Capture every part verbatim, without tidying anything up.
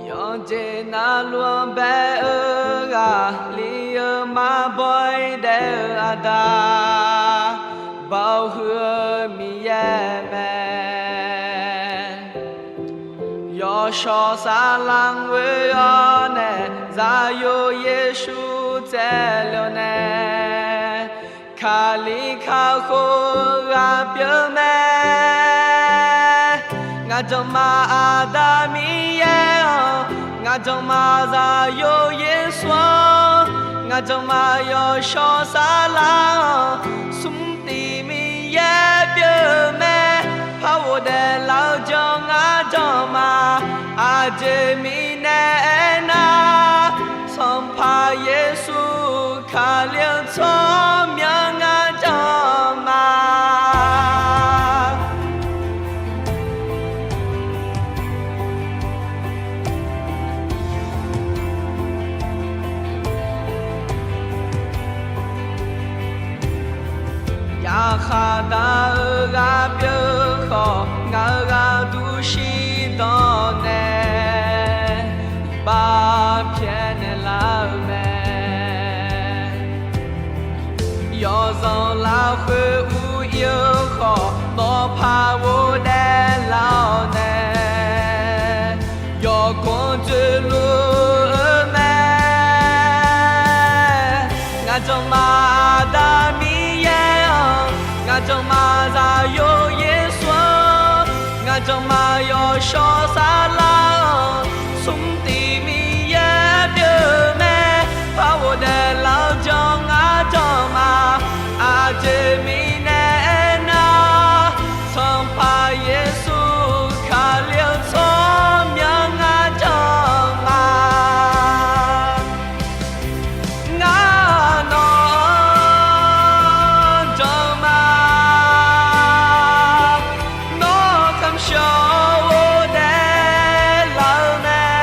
Yawqjeq navluf-anr bae-eu ghaqli-eu maqbaw-ir daef-eu Aqda, Baoq huiq-eu Miqyaer mae. Yawshawr saflar-anr ghoe-awr nae, Zaqyo Yeqsur tsaevle-awr nae, Kali kakhof-eu ghaq pyeuf mae. Ngaq janrma Aqda Miqyaer-awq, ngaq janrma Zaqyo Yeqsur-anr, ngaq janrma Yawshawr saflar-anr, smrtiq Miqyaer pyeuf mae. Par ghofdaef laf-eu janr ngar janrma, aqjeq mirnae aernar, Sanqpaq Yeqsur Kali-eu tsawrmyanr ngar janrma. Yaqkhaq dar-eu ghaq pyeuf khawf, ngaq-euq ghaq duq shirdan nae, iqbax pyaeqnaeq lar-eu mae. Yawzanq lafkhoer ur ir-eu khawf, nawqpaq ghofdaef laf-awr nae, yawqganr dzoeqluf-eu mae. Ngaq janrma Aqda Miqyaer-anr, ngaq janrma Zaqyo Yeqsur-anr, ngaq janrma Yawshawr saflar-anr, smrtiq Miqyaer pyeuf mae. Par ghofdaef laf-eu janr ngar janrma, aqjeq mirnae aernar, Sanqpaq Yeqsur Kali-eu tsawrmyanr ngar janrma. Ngar nawq-anr janrma, nawr kamqshawq ghofdaef laf-eu mae.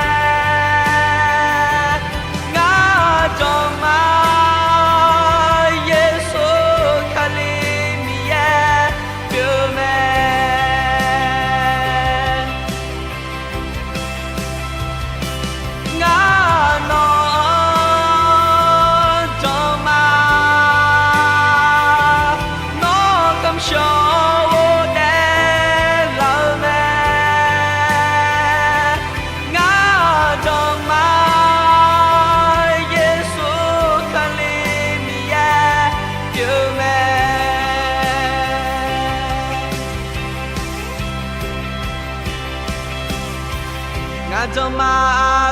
Ngar janrma, Yeqsur Kali Miqyaer pyeuf mae. Ngar nawq-anr janrma, nawr kamqshawq ghofdaef laf-eu mae. Ngar janrma, Yeqsur Kali Miqyaer pyeuf mae. Ngaq janrma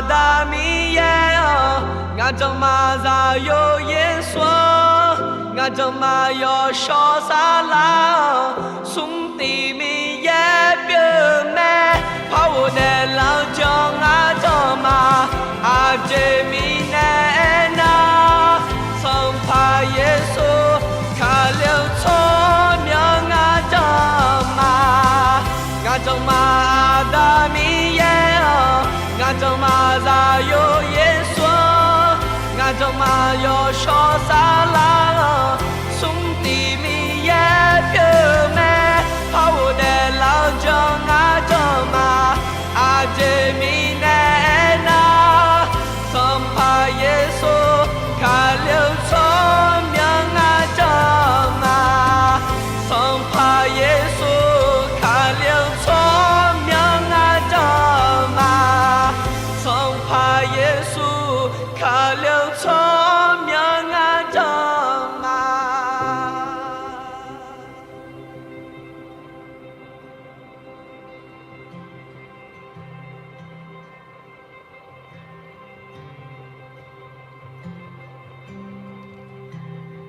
Aqda Miqyaer-anr, ngaq janrma Zaqyo Yeqsur-anr, ngaq janrma Yawshawr saflar-anr, smrtiq Miqyaer pyeuf mae. Par ghofdaef laf-eu janr ngar janrma, aqjeq mirnae aernar, Sanqpaq Yeqsur Kali-eu tsawrmyanr ngar janrma. Ngaq janrma Aqda Miqyaer-anr, ngaq janrma Zaqyo Yeqsur-anr, ngaq janrma Yawshawr saflar-anr, smrtiq Miqyaer pyeuf mae. Par ghofdaef laf-eu janr ngar janrma, aqjeq mirnae aernar, Sanqpaq Yeqsur Kali-eu tsawrmyanr ngar janrma. Sanqpaq Yeqsur Kali-eu tsawrmyanr ngar janrma. Sanqpaq Yeqsur Kali-eu tsawrmyanr ngar janrma.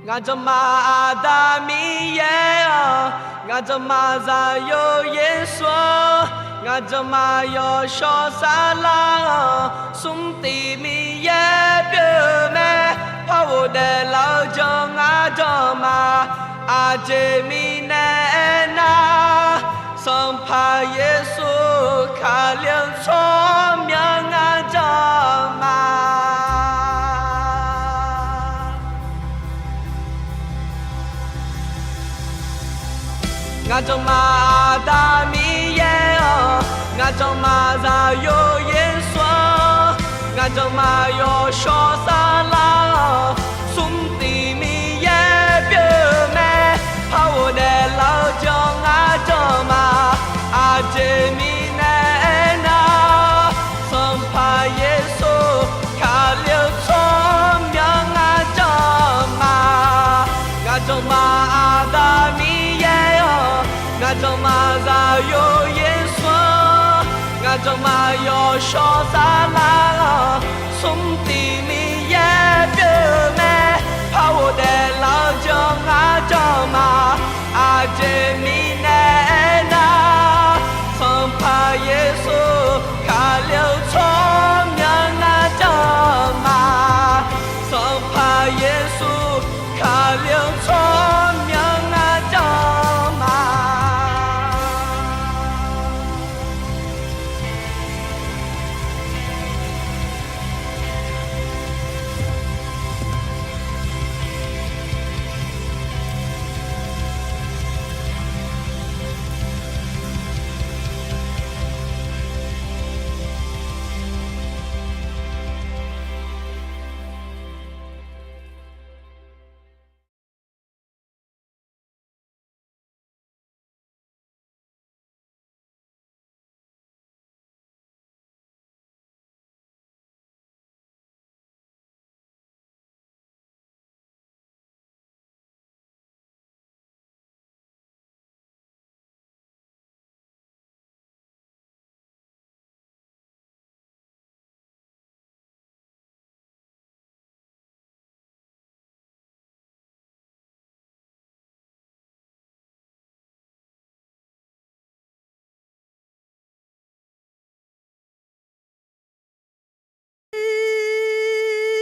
Ngaq janrma Aqda Miqyaer-anr, ngaq janrma Zaqyo Yeqsur-anr, ngaq janrma Yawshawr saflar-anr, smrtiq Miqyaer pyeuf mae. Par ghofdaef laf-eu janr ngar janrma, aqjeq mirnae aernar, Sanqpaq Yeqsur Kali-eu tsawrmyanr ngar janrma. Aqda Miqyaer-awq, ngaq jawr ma zaqyo Yeqsur-anr, ngaq jawr ma yawshawr saflar-awq, smrtiv Miqyaer pyeuf-eu mae, par ghofdaef laf-eu jeq-anr ngar jawr ma, aqjeq mirnae aernar, Sanqpaq Yeqsur Kali-eu tsawrmyanr ngar jawr ma. Ngaq jawr ma Aqda Miqyaer-awq, ngaq jawr ma zaqyo Yeqsur-anr, ngaq jawr ma yawshawr saflar-awq, smrtiv Miqyaer pyeuf-eu mae, par ghofdaef laf-eu jeq-anr ngar jawr ma, aqjeq mirnae aernar, Sanqpaq Yeqsur Kali-eu tsawrmyanr ngar jawr ma. Sanqpaq Yeqsur Kali-eu tsawrmyanr ngar jawr ma.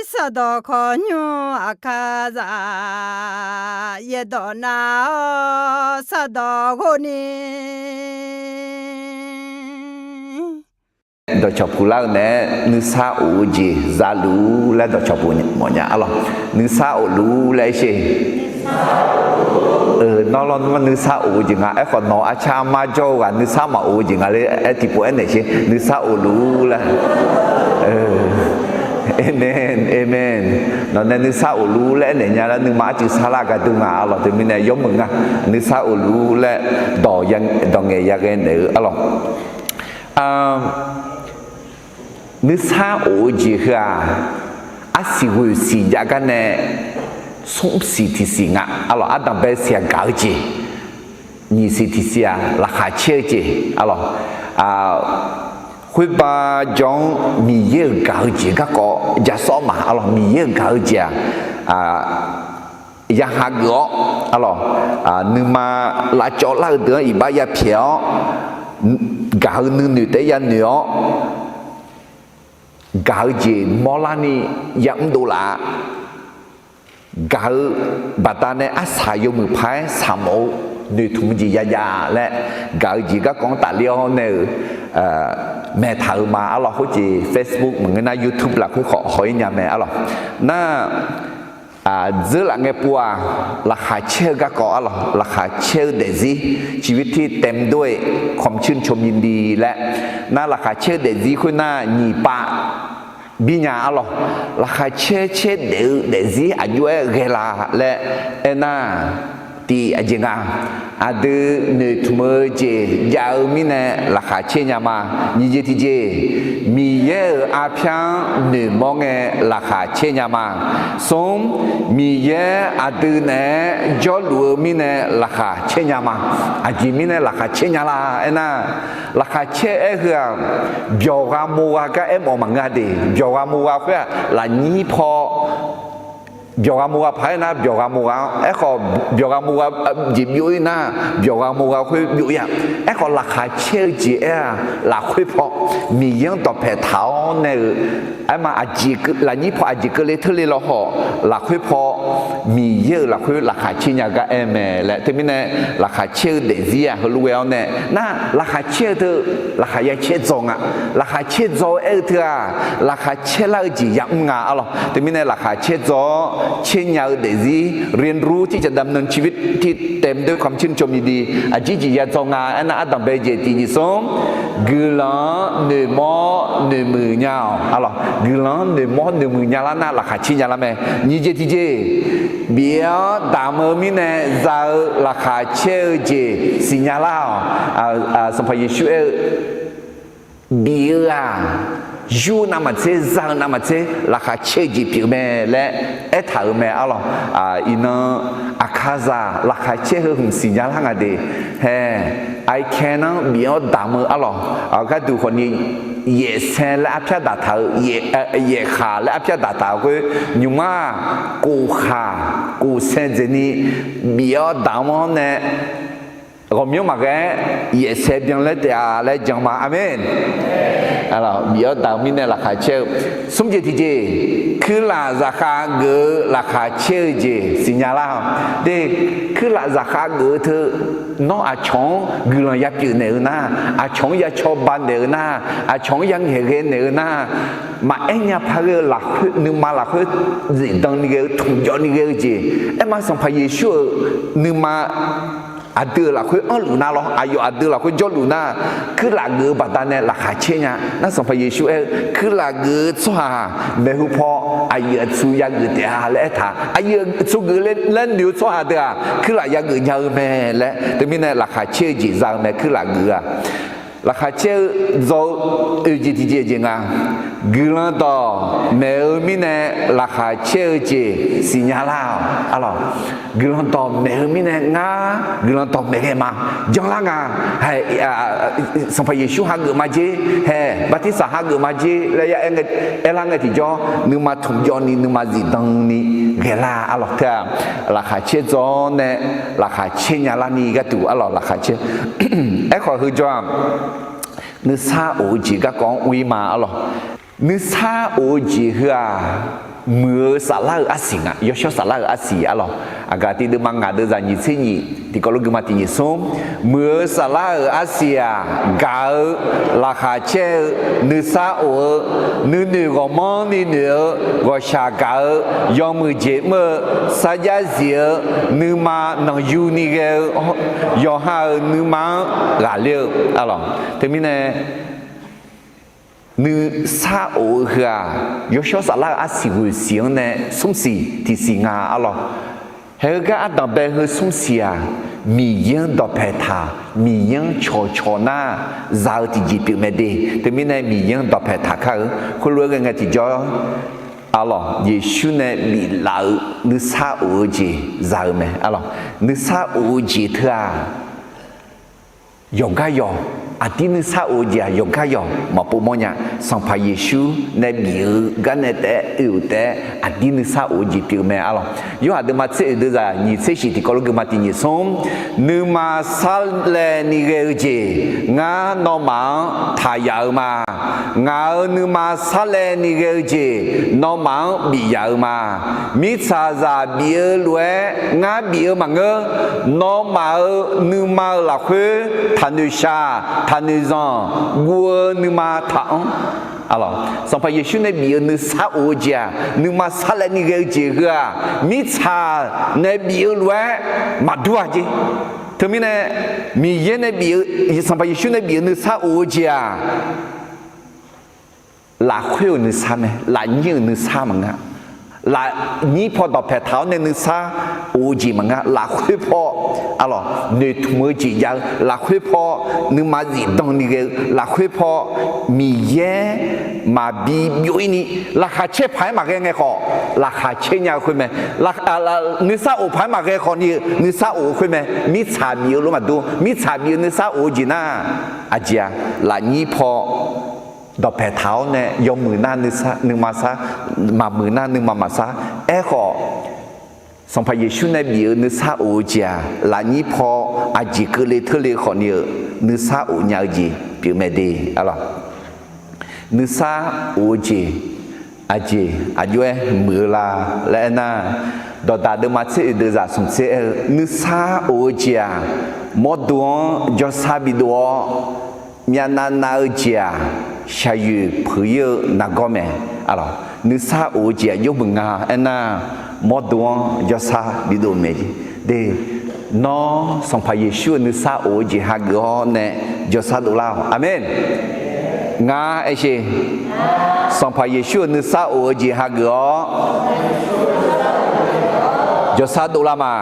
Sardawq khawqnymr aqkar zaq, yaerdawq nav-awr sardawq ghov ni. Dawqcawq puq lar-eu naeq-aer nuisar of-eu jeq zaluf laer dawqcawq puq mawfnya arlawq. Nuisar of luf laer aer sher. Nawr lawr nuisar of-eu jeq nga. Aerkhawf nawq arcar armar jawr-eu ghaq nuisar maqof-eu jeq nga laer aer tiqpov aernaeq sher. Nuisar of luf laer. Amen, amen. Nawq nae nuisar of luf laer aernaeq nya laer nuima arcuiv sarlar gardeuv nga arlawq. Teumirnae yawmuiq nga. Nuisar of luf laer dawq ngaeq yaghae naeq-eu arlawq. Nuisar of-eu jeq heu-aq, arsiq ghoeq siq jav gar nae smr siq tiq siq nga arlawq. Ardanqbae siq-aq gaq-eu jeq, nyiq siq tiq siq-aq laqkhaq caer-eu jeq arlawq. Khoerbav jawr-anr Miqyaer-euq gaq-eu jeq garkawv ja sawr ma arlawq. Miqyaer-euq gaq-eu jeq-aq ya hageuf-awr arlawq, nuima lavcawv lar-eu deuq-anr iqbax ya pyaeq-awr, gaq-eu nuinoeq taef-aer ya noeq-awr, gaq-eu jeq mawrlarni ya mrdov laf-a. Gaq-eu baqdanae arsaq yawmuiq paq-aer saqmawf-eu noeqtmq-eu jeq yajav laer, gaq-eu jeq garkawv-anr tafler-awr nae-euq maeqtaq-euq ma arlawq. Khoerjeq Facebook maqngeur nar YouTube lafkhoer khawf haw-ir nya mae arlawq. Nar dzeur laf ngae pov-aq, laqkhaq caer-eu garkawv arlawq. Laqkhaq caer-eu daefzir, ชีวิตที่เต็มด้วยความชื่นชมยินดี laer, nar laqkhaq caer-eu daefzir khoer nar nyiq pav birnya arlawq. Laqkhaq caer caer daef-eu daefzir aqjox-aer ghae la laer aernar, tiq aqjeq nga, aqdui noeqtmq-eu jeq jav-eu mirnae laqkhaq caer nya ma. Nyiq jeq tiqjeq, Miqyaer-euq arpyar-anr noeqmawr ngae laqkhaq caer nya ma. Smr, Miqyaer aqdui naeq-aer jawrluf-eu mirnae laqkhaq caer nya ma. Aqjeq mirnae laqkhaq caer nya la aernar, laqkhaq caer aer heu-aq, byawq gha mo gha gar aermawf maqngeur-a de. Byawq gha mo gha khoer-aq lafnyir paw byawq gha mo gha paq-aer nar byawq gha mo gha-anr, aerkhawf byawq gha mo gha jeq byov-ir nar, byawq gha mo gha khoer byov-ir-a. Aerkhawf laqkhaq caer-eu jeq aer-aq, lafkhoer paw Miqyaer-anr dawqpaeq taq-awr nae-euq aerma, lafnyir paw aqjeq keuvle teurle lawkhawf, lafkhoer paw Miqyaer-euq lafkhoer laqkhaq caer nya gar aer mae laer. Teumirnae laqkhaq caer-eu daefzir-aq heulof ghae-awr nae nar, laqkhaq caer-eu teu laqkhaq ya caer dzaw nga. Laqkhaq caer dzaw-eu aer-eu teu-aq, laqkhaq caer lar-eu jeq yamr nga arlawq. Teumirnae laqkhaq caer dzaw-awr tser nya-eu daefzir เรียนรู้ที่จะดำเนินชีวิตที่เต็มด้วยความชื่นชมยินดี aqjeq jeq ya dzaw nga aernar, ardanqbae jeq tiqjeq smr, guiqlanq-anr noeqmawr noeqmuiq nya-awq. Arlawq, guiqlanq-anr noeqmawr noeqmuiq nya lar nar, laqkhaq caer nya lar mae. Nyiq jeq tiqjeq, bif-awr damq-eu mirnae za-eu laqkhaq caer-eu jeq siqnya lar-awq. Sanqpaq Yeqsur aer-eu, bif-eu-aq, yur-eu navmaqtser, za-eu navmaqtser, laqkhaq caer-eu jeq pyeuf mae laer aertaq-euq mae. Arlawq, iqnan aqkaqzaq laqkhaq caer heu hmq siqnya lar nga de. Hae, aerkhawf nar bif-awr damq-eu arlawq, gharduq khawfni yaefsae laer arpyar daqtaq-eu, yaefkhaq laer arpyar daqtaq-eu khoer, nymq mar-aq, kofkhaq kofsae dzaeqni bif-awr damq-awr nae ghawqmyanr maqghae-aer yaefsae byanlar taef-a laer jan ma. Aqmeq. Bif-awr damq-eu mirnae laqkhaq caer-eu. Smr jeq tiqjeq, kuirlaf zaqkhav geuf-eu laqkhaq caer-eu jeq siqnya lar-awq. De, kuirlaf zaqkhav geuf-eu teu, nawr aqcawq-anr guiqlanq ya pyeufnaeq-eu nar, aqcawq-anr ya cawba naeq-eu nar, aqcawq-anr ya ngaeqghae naeq-eu nar, maqaer nya paq ghae-eu lafkhoer, nuima lafkhoer zifdan ni ghae-eu, tmqjawv ni ghae-eu jeq. Aerma Sanqpaq Yeqsur-euq nuima aqdui-euq lafkhoer anrluf nar lawr, aqyawf aqdui lafkhoer jawrluf nar, kuirlaf geuf-eu baqdanae laqkhaq caer nya. Nar Sanqpaq Yeqsur aer-eu, kuirlaf geuf-eu tsawrhaq maeqhu paw aqyuif aqtsu ya geuf taef-a laer aertaq. Aqyuif aqtsu geuf laer noeq-eu tsawrhaq deuq-aq, kuirlaf ya geuf nya-eu mae laer. Teumirnae laqkhaq caer-eu jeq za-eu mae, kuirlaf geuf-aq. Laqkhaq caer-eu dzaw-eu oeq jeq tiqjeq jeq nga. Guiqlanq dawq maeq-eu mirnae laqkhaq caer-eu jeq siqnya lar-awq. Arlawq, guiqlanq dawq maeq-eu mirnae ngar guiqlanq dawq maeq ghae ma, janlar nga. Hae, Sanqpaq Yeqsur hageuf ma jer, hae, bartirsaq hageuf ma jer laer ya aer lar ngae tiqjawr, nuima tmqjawv ni, nuima zifdan ni ghae lar. Arlawq, teu-aq, laqkhaq caer dzaw-awr nae laqkhaq caer nya larni gharduq arlawq laqkhaq caer. Aerkhawf heujawr-aq, nuisar of-eu jeq garkawv-anr ur-ir ma arlawq. Nuisar of-eu jeq heu-aq, muiq-eu saflar-euq arsiq nga, yawshawr saflar-euq arsiq arlawq. Aqgaf tiq deuvma ngaq deuvzaq nyiq tser nyiq tiqkawv lof guima tiq nyiq smr, muiq-eu saflar-euq arsiq-aq, gaq-eu, laqkhaq caer-eu, nuisar of-eu, nuinoeq ghawqmanrni noeq-eu, ghawqshaq gaq-eu, yawmuiq jeq mr-eu, sarjax zif-eu, nuima nanqyu ni ghae-eu, yawqha-euq nuima-anr ghaqler-eu arlawq. Teumirnae nuisar of-eu heu-aq, yawshawr saflar-euq arsiq ghoeq siq-anr nae smr siq tiq siq nga arlawq. Haeq heugar ardanqbae heu smr siq-aq, Miqyaer-anr dawqpae taq, Miqyaer-anr cawqcawq nar za-eu tiqjeq pyeuf mae de. Teumirnae Miqyaer-anr dawqpae taq kar-eu khoerlof-aer ghae ngae tiqjawr arlawq, Yeqsur nae biflaf-eu nuisar of-eu jeq za-eu mae arlawq. Nuisar of-eu jeq teu-aq, yawqgar yawq, aqdir nuisar of-eu jeq-aq yawqgar yawq maqpov mawr nya. Sanqpaq Yeqsur nae bif-eu garnae taef-aer oe-euq taef-aer aqdir nuisar of-eu jeq pyeuf mae arlawq. Yorhaq deuvma tser oeq deuvzaq nyiq tser shiq tiqkawv lof guima tiq nyiq smr, nuima sarlaevni ghae-eu jeq ngar nawmaf-anr taq yaf-eu ma. Ngaq-euq nuima sarlaevni ghae-eu jeq nawmaf-anr bif yaf-eu ma. Mirtsaqzaq bif-eu lof-aer ngar bif-eu maqngeur. Nawmaf-euq nuima-euq lafkhoer taqnoeq shaq, taqnoeq zanq, guv-eu nuima taq-anr. Sanqpaq Yeqsur nae bif-eu nuisar of-eu jeq-aq, nuima sarlaevni ghae-eu jeq heu-aq, mirtsaq nae bif-eu lof-aer maqdur-a jeq. Teumirnae Miqyaer nae bif-eu, Sanqpaq Yeqsur nae bif-eu nuisar of-eu jeq-aq, lafkhoer-euq nuisar mae, lafnyir-euq nuisar maqngeur. Lafnyir paw dawqpae taq-awr nae nuisar of-eu jeq maqngeur. Lafkhoer paw arlawq noeqtmq-eu jeq jav-eu, lafkhoer paw nuima zifdan ni ghae-eu, lafkhoer paw Miqyaer maqbi byov-ir ni, laqkhaq caer paq-aer maqghae ngae khawf, laqkhaq caer nya-eu khoer mae. Nuisar of paq-aer maqghae khawf ni-eu nuisar of-eu khoer mae. Mirtsaq bif-eu lof maqdur, mirtsaq bif-eu nuisar of-eu jeq nar, aqjeq-aq, lafnyir paw dawqpae taq-awr nae yawmuiq nar nuisar, nuima sar, maqmuiq nar nuima maqsar. Aerkhawf, Sanqpaq Yeqsur nae bif-eu nuisar of-eu jeq-aq, lafnyir paw aqjeq keuvle teurle khawf ni-eu nuisar of nya-eu jeq pyeuf mae de arlawq. Nuisar of-eu jeq aqjeq aqjox-aer muiq-eu la laer aernar, dawqdaq deuvma tser oeq deuvzaq smq tser aer-eu, nuisar of-eu jeq-aq, mawrdo-anr jawrsar bidov-awr, myavnav nav-eu jeq-aq, shaqyoeq peuq-ir-eu nargawr mae. Nuisar of-eu jeq aqjox muiq nga aernar, mawrdo-anr jawrsar bidov-eu mae jeq. De, nawr Sanqpaq Yeqsur-euq nuisar of-eu jeq hageuf-awr nae jawrsar dovlar-awq. Aqmeq. Ngar aersheq, Sanqpaq Yeqsur-euq nuisar of-eu jeq hageuf-awr jawrsar dovlar ma.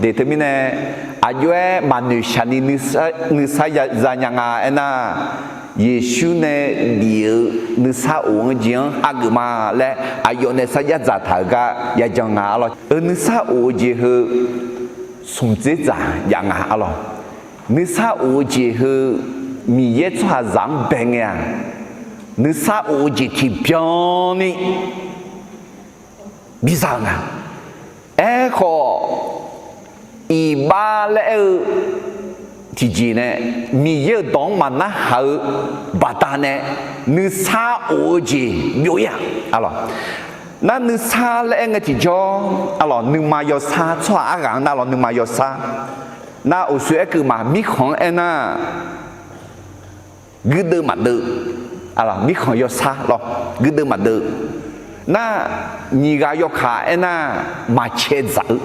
De, teumirnae aqjox-aer maqnoeq shaqni nuisar, nuisar ya za nya nga aernar, Yeqsur nae bif-eu nuisar of-eu jeq-anr hageuf ma laer aqyawf nae sarjax dzaqtaq-euq gar yajan nga arlawr. Eu nuisar of-eu jeq heu smq dzerdzaq jav nga arlawr. Nuisar of-eu jeq heu Miqyaer tsawrhaqzaq-anr bae ngae-aq, nuisar of-eu jeq tiqbyan ni biza-eu nga. Aerkhawf, iqbax laer aer-eu tiqjeq nae Miqyaer-euq dawq-anr maqnarhaq-eu baqdanae nuisar of-eu jeq byov-ir-aq arlawr. Nar nuisar laer aer ngae tiqjawr arlawr, nuima yawsar, tsawrhaq arghaq-anr nar lawr nuima yawsar. Nar uqshoe aerkeuv ma, mirkhanq-anr aernar, guirdeuv maqdeuv, arlawr mirkhanq yawsar lawr, guirdeuv maqdeuv. Nar nyiq ghaq yawkaq aernar, maqcae dzaq-eu,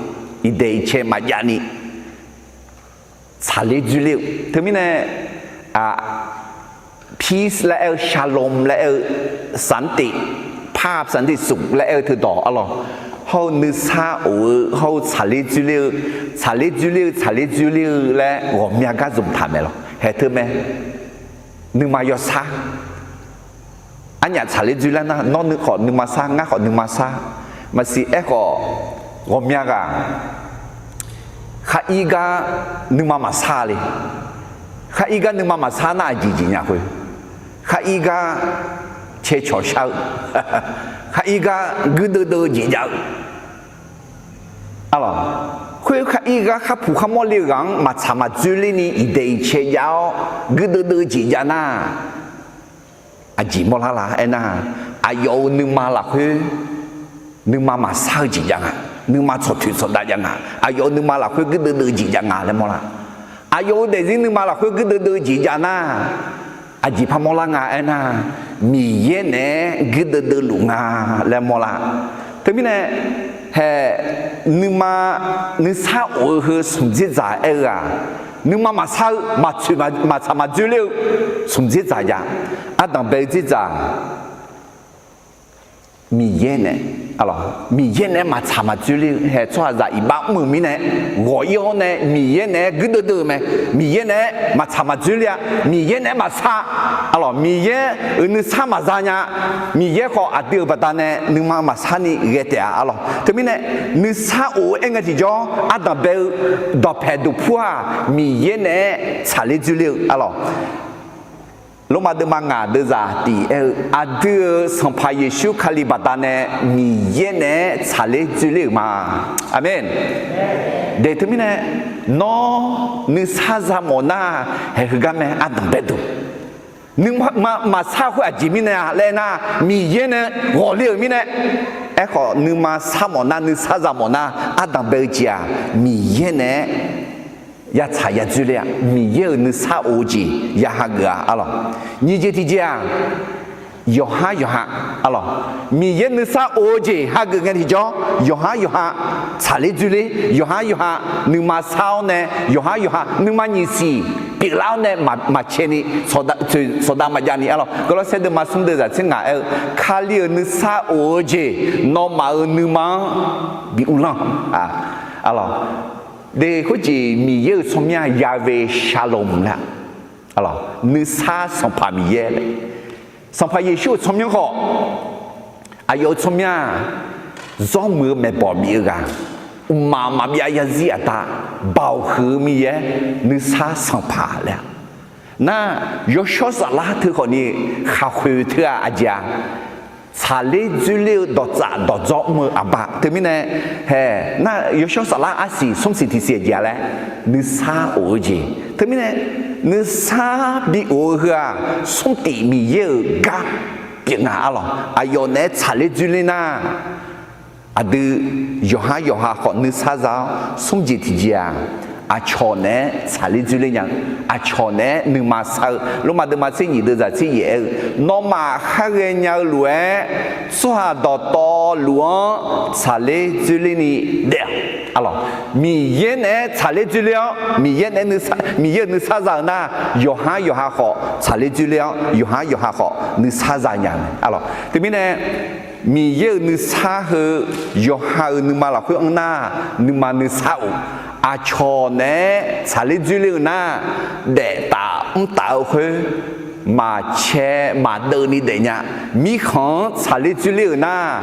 iqdaeq iqcae maqjav ni tsaqler dzoerler-eu. Teumirnae peace laer aer-eu, shalom laer aer-eu, santi, ภาพสันติสุข laer aer-eu teudawq arlawr, hawr-eu nuisar of-eu hawr-eu tsaqler dzoerler-eu, tsaqler dzoerler-eu, tsaqler dzoerler-eu laer ghawqmya gar zmqtaq mae lawr. Haeq teu mae, nuima yawsar. Arnyaf tsaqler dzoerler nar, nawr nuikhawf nuima sar, ngar khawf nuima sar. Maqsiq aerkhawf, ghawqmya ghaq khar ir gar nuima maqsar le. Khar ir gar nuima maqsar nar aqjeq jeq nya khoer, khar ir gar cae cawq shar-eu, khar ir gar guirdeuv deuv-eu jeq jav-eu arlawr. Khoer khar ir gar khar puq khar mawrle-eu ghaq-anr maqtsaq maqdzoerler ni iqdaeq iqcae jav-awr guirdeuv deuv-eu jeq jav nar, aqjeq mawrlar la aernar, aqyawf-euq nuima lafkhoer nuima maqsar-eu jeq jav nga, nuima tsawqtoeq tsawqdav jav nga, aqyawf-euq nuima lafkhoer guirdeuv deuv-eu jeq jav nga laer mawrlar. Aqyawf-euq daefzir nuima lafkhoer guirdeuv deuv-eu jeq jav nar, aqjeq par mawrlar nga aernar, Miqyaer naeq-aer guirdeuv deuv luf nga laer mawrlar. Teumirnae, haeq, nuima, nuisar of-eu heu smq dzerdzaq aer-eu-aq, nuima maqsar-eu, maqtsoeq maqtsaq maqdzoerler-eu smq dzerdzaq jav. Ardanq bae-eu dzerdzaq Miqyaer nae, Miqyaer nae maqtsaq maqdzoerler-eu haeq tsawrhaqzaq iqbax mr-euq mirnae, ghawq-ir-awr nae Miqyaer naeq-aer guirdeuv deuv-eu mae. Miqyaer nae-aer maqtsaq maqdzoerler-a. Miqyaer nae-aer maqsar, arlawq, Miqyaer-euq nuisar maqza nya. Miqyaer khawf aqdui-euq baqdanae nuima maqsar ni ghae taef-a, arlawq. Teumirnae, nuisar of-eu aer ngae tiqjawr ardanq bae-eu dawqpaeq duqpur-aq, Miqyaer nae-aer tsaqler dzoerler-eu, arlawq. Lormav deuvma ngaq deuvzaq tiq aer-eu, aqdui-euq Sanqpaq Yeqsur Kali baqdanae Miqyaer nae-aer tsaqler dzoerler-euq ma. Aqmeq. Daeq teumirnae, nawr nuisar za mawf nar, haeq heugar mae ardanq baeduq. Nuima maqsar khoer aqjeq mirnae-a laer aernar, Miqyaer nae ghawqler-euq mirnae. Aerkhawf, nuima sar mawf nar, nuisar za mawf nar, ardanq bae-eu jeq-aq, Miqyaer nae-aer yatsaq yadzoerler-a. Miqyaer-euq nuisar of-eu jeq ya hageuf-a, arlawq. Nyiq jeq tiqjeq-aq, yawqhar yawqha, arlawq, Miqyaer nuisar of-eu jeq hageuf ngae tiqjawr, yawqhar yawqha tsaqler dzoerler, yawqhar yawqha nuima sar-awr nae, yawqhar yawqha nuima nyiq siq pyeuflar-awr nae maqcae ni, sawqdav maqjav ni, arlawq. Gawrlawrsaer deuvma smr deuvzaq tser ngaq aer-eu, Kali-euq nuisar of-eu jeq nawmaf-euq nuima-anr bi uvlanr, arlawq. De khoerjeq Miqyaer-euq tsawrmyanr-aq, Yahweh Shalom laer, arlawq, nuisar Sanqpaq Miqyaer laer. Sanqpaq Yeqsur-euq tsawrmyanr khawf, aqyawf-euq tsawrmyanr-aq, zawr muiq-eu maeqbawq bif-eu ghaq, mqmaq maqbyav zarzir aqda, Baoq huiq-eu Miqyaer, nuisar Sanqpaq laer-a. Nar, yawshawr saflar teu khawfni khaqkhoeq teu-aq aqjeq-a, tsaqler dzoerler-eu dawqtsaf dawqdzawr mr-eu aqbaq. Teumirnae, haeq, nar yawshawr saflar arsiq smr siq tiq siq aqjeq-a laer, nuisar of-eu jeq. Teumirnae, nuisar bi of-eu heu-aq, smr tif Miqyaer-euq gar pyeuf nga, arlawq. Aqyawf naeq-aer tsaqler dzoerler nar, aqdui yawqhar yawqha khawf nuisar za-awr, smr jeq tiqjeq-aq, Aqcawq naeq-aer tsaqler dzoerler nya-eu, aqcawq naeq-aer nuima sar-eu, Lormav deuvma tser nyiq deuvzaq tser yaef aer-eu, nawmaf khar ghaenya-eu lof-aer tsawrhaq dawqtawvluf-anr tsaqler dzoerlerni daef-awq. Arlawq, Miqyaer naeq-aer tsaqler dzoerler-awr, Miqyaer naeq-aer nuisar, Miqyaer-euq nuisar za-euq nar, yawqhar yawqha khawf tsaqler dzoerler-awr, yawqhar yawqha khawf nuisar za nya mae. Arlawq, teumirnae Miqyaer-euq nuisar heu yawqha-euq nuima lafkhoer anr nar, nuima nuisar of. Aqcawq naeq-aer tsaqler dzoerler-euq nar, daeftaf mrtaf-eu khoer maqcae maqdeuv ni daefnya. Mirkhanq-anr tsaqler dzoerler-euq nar,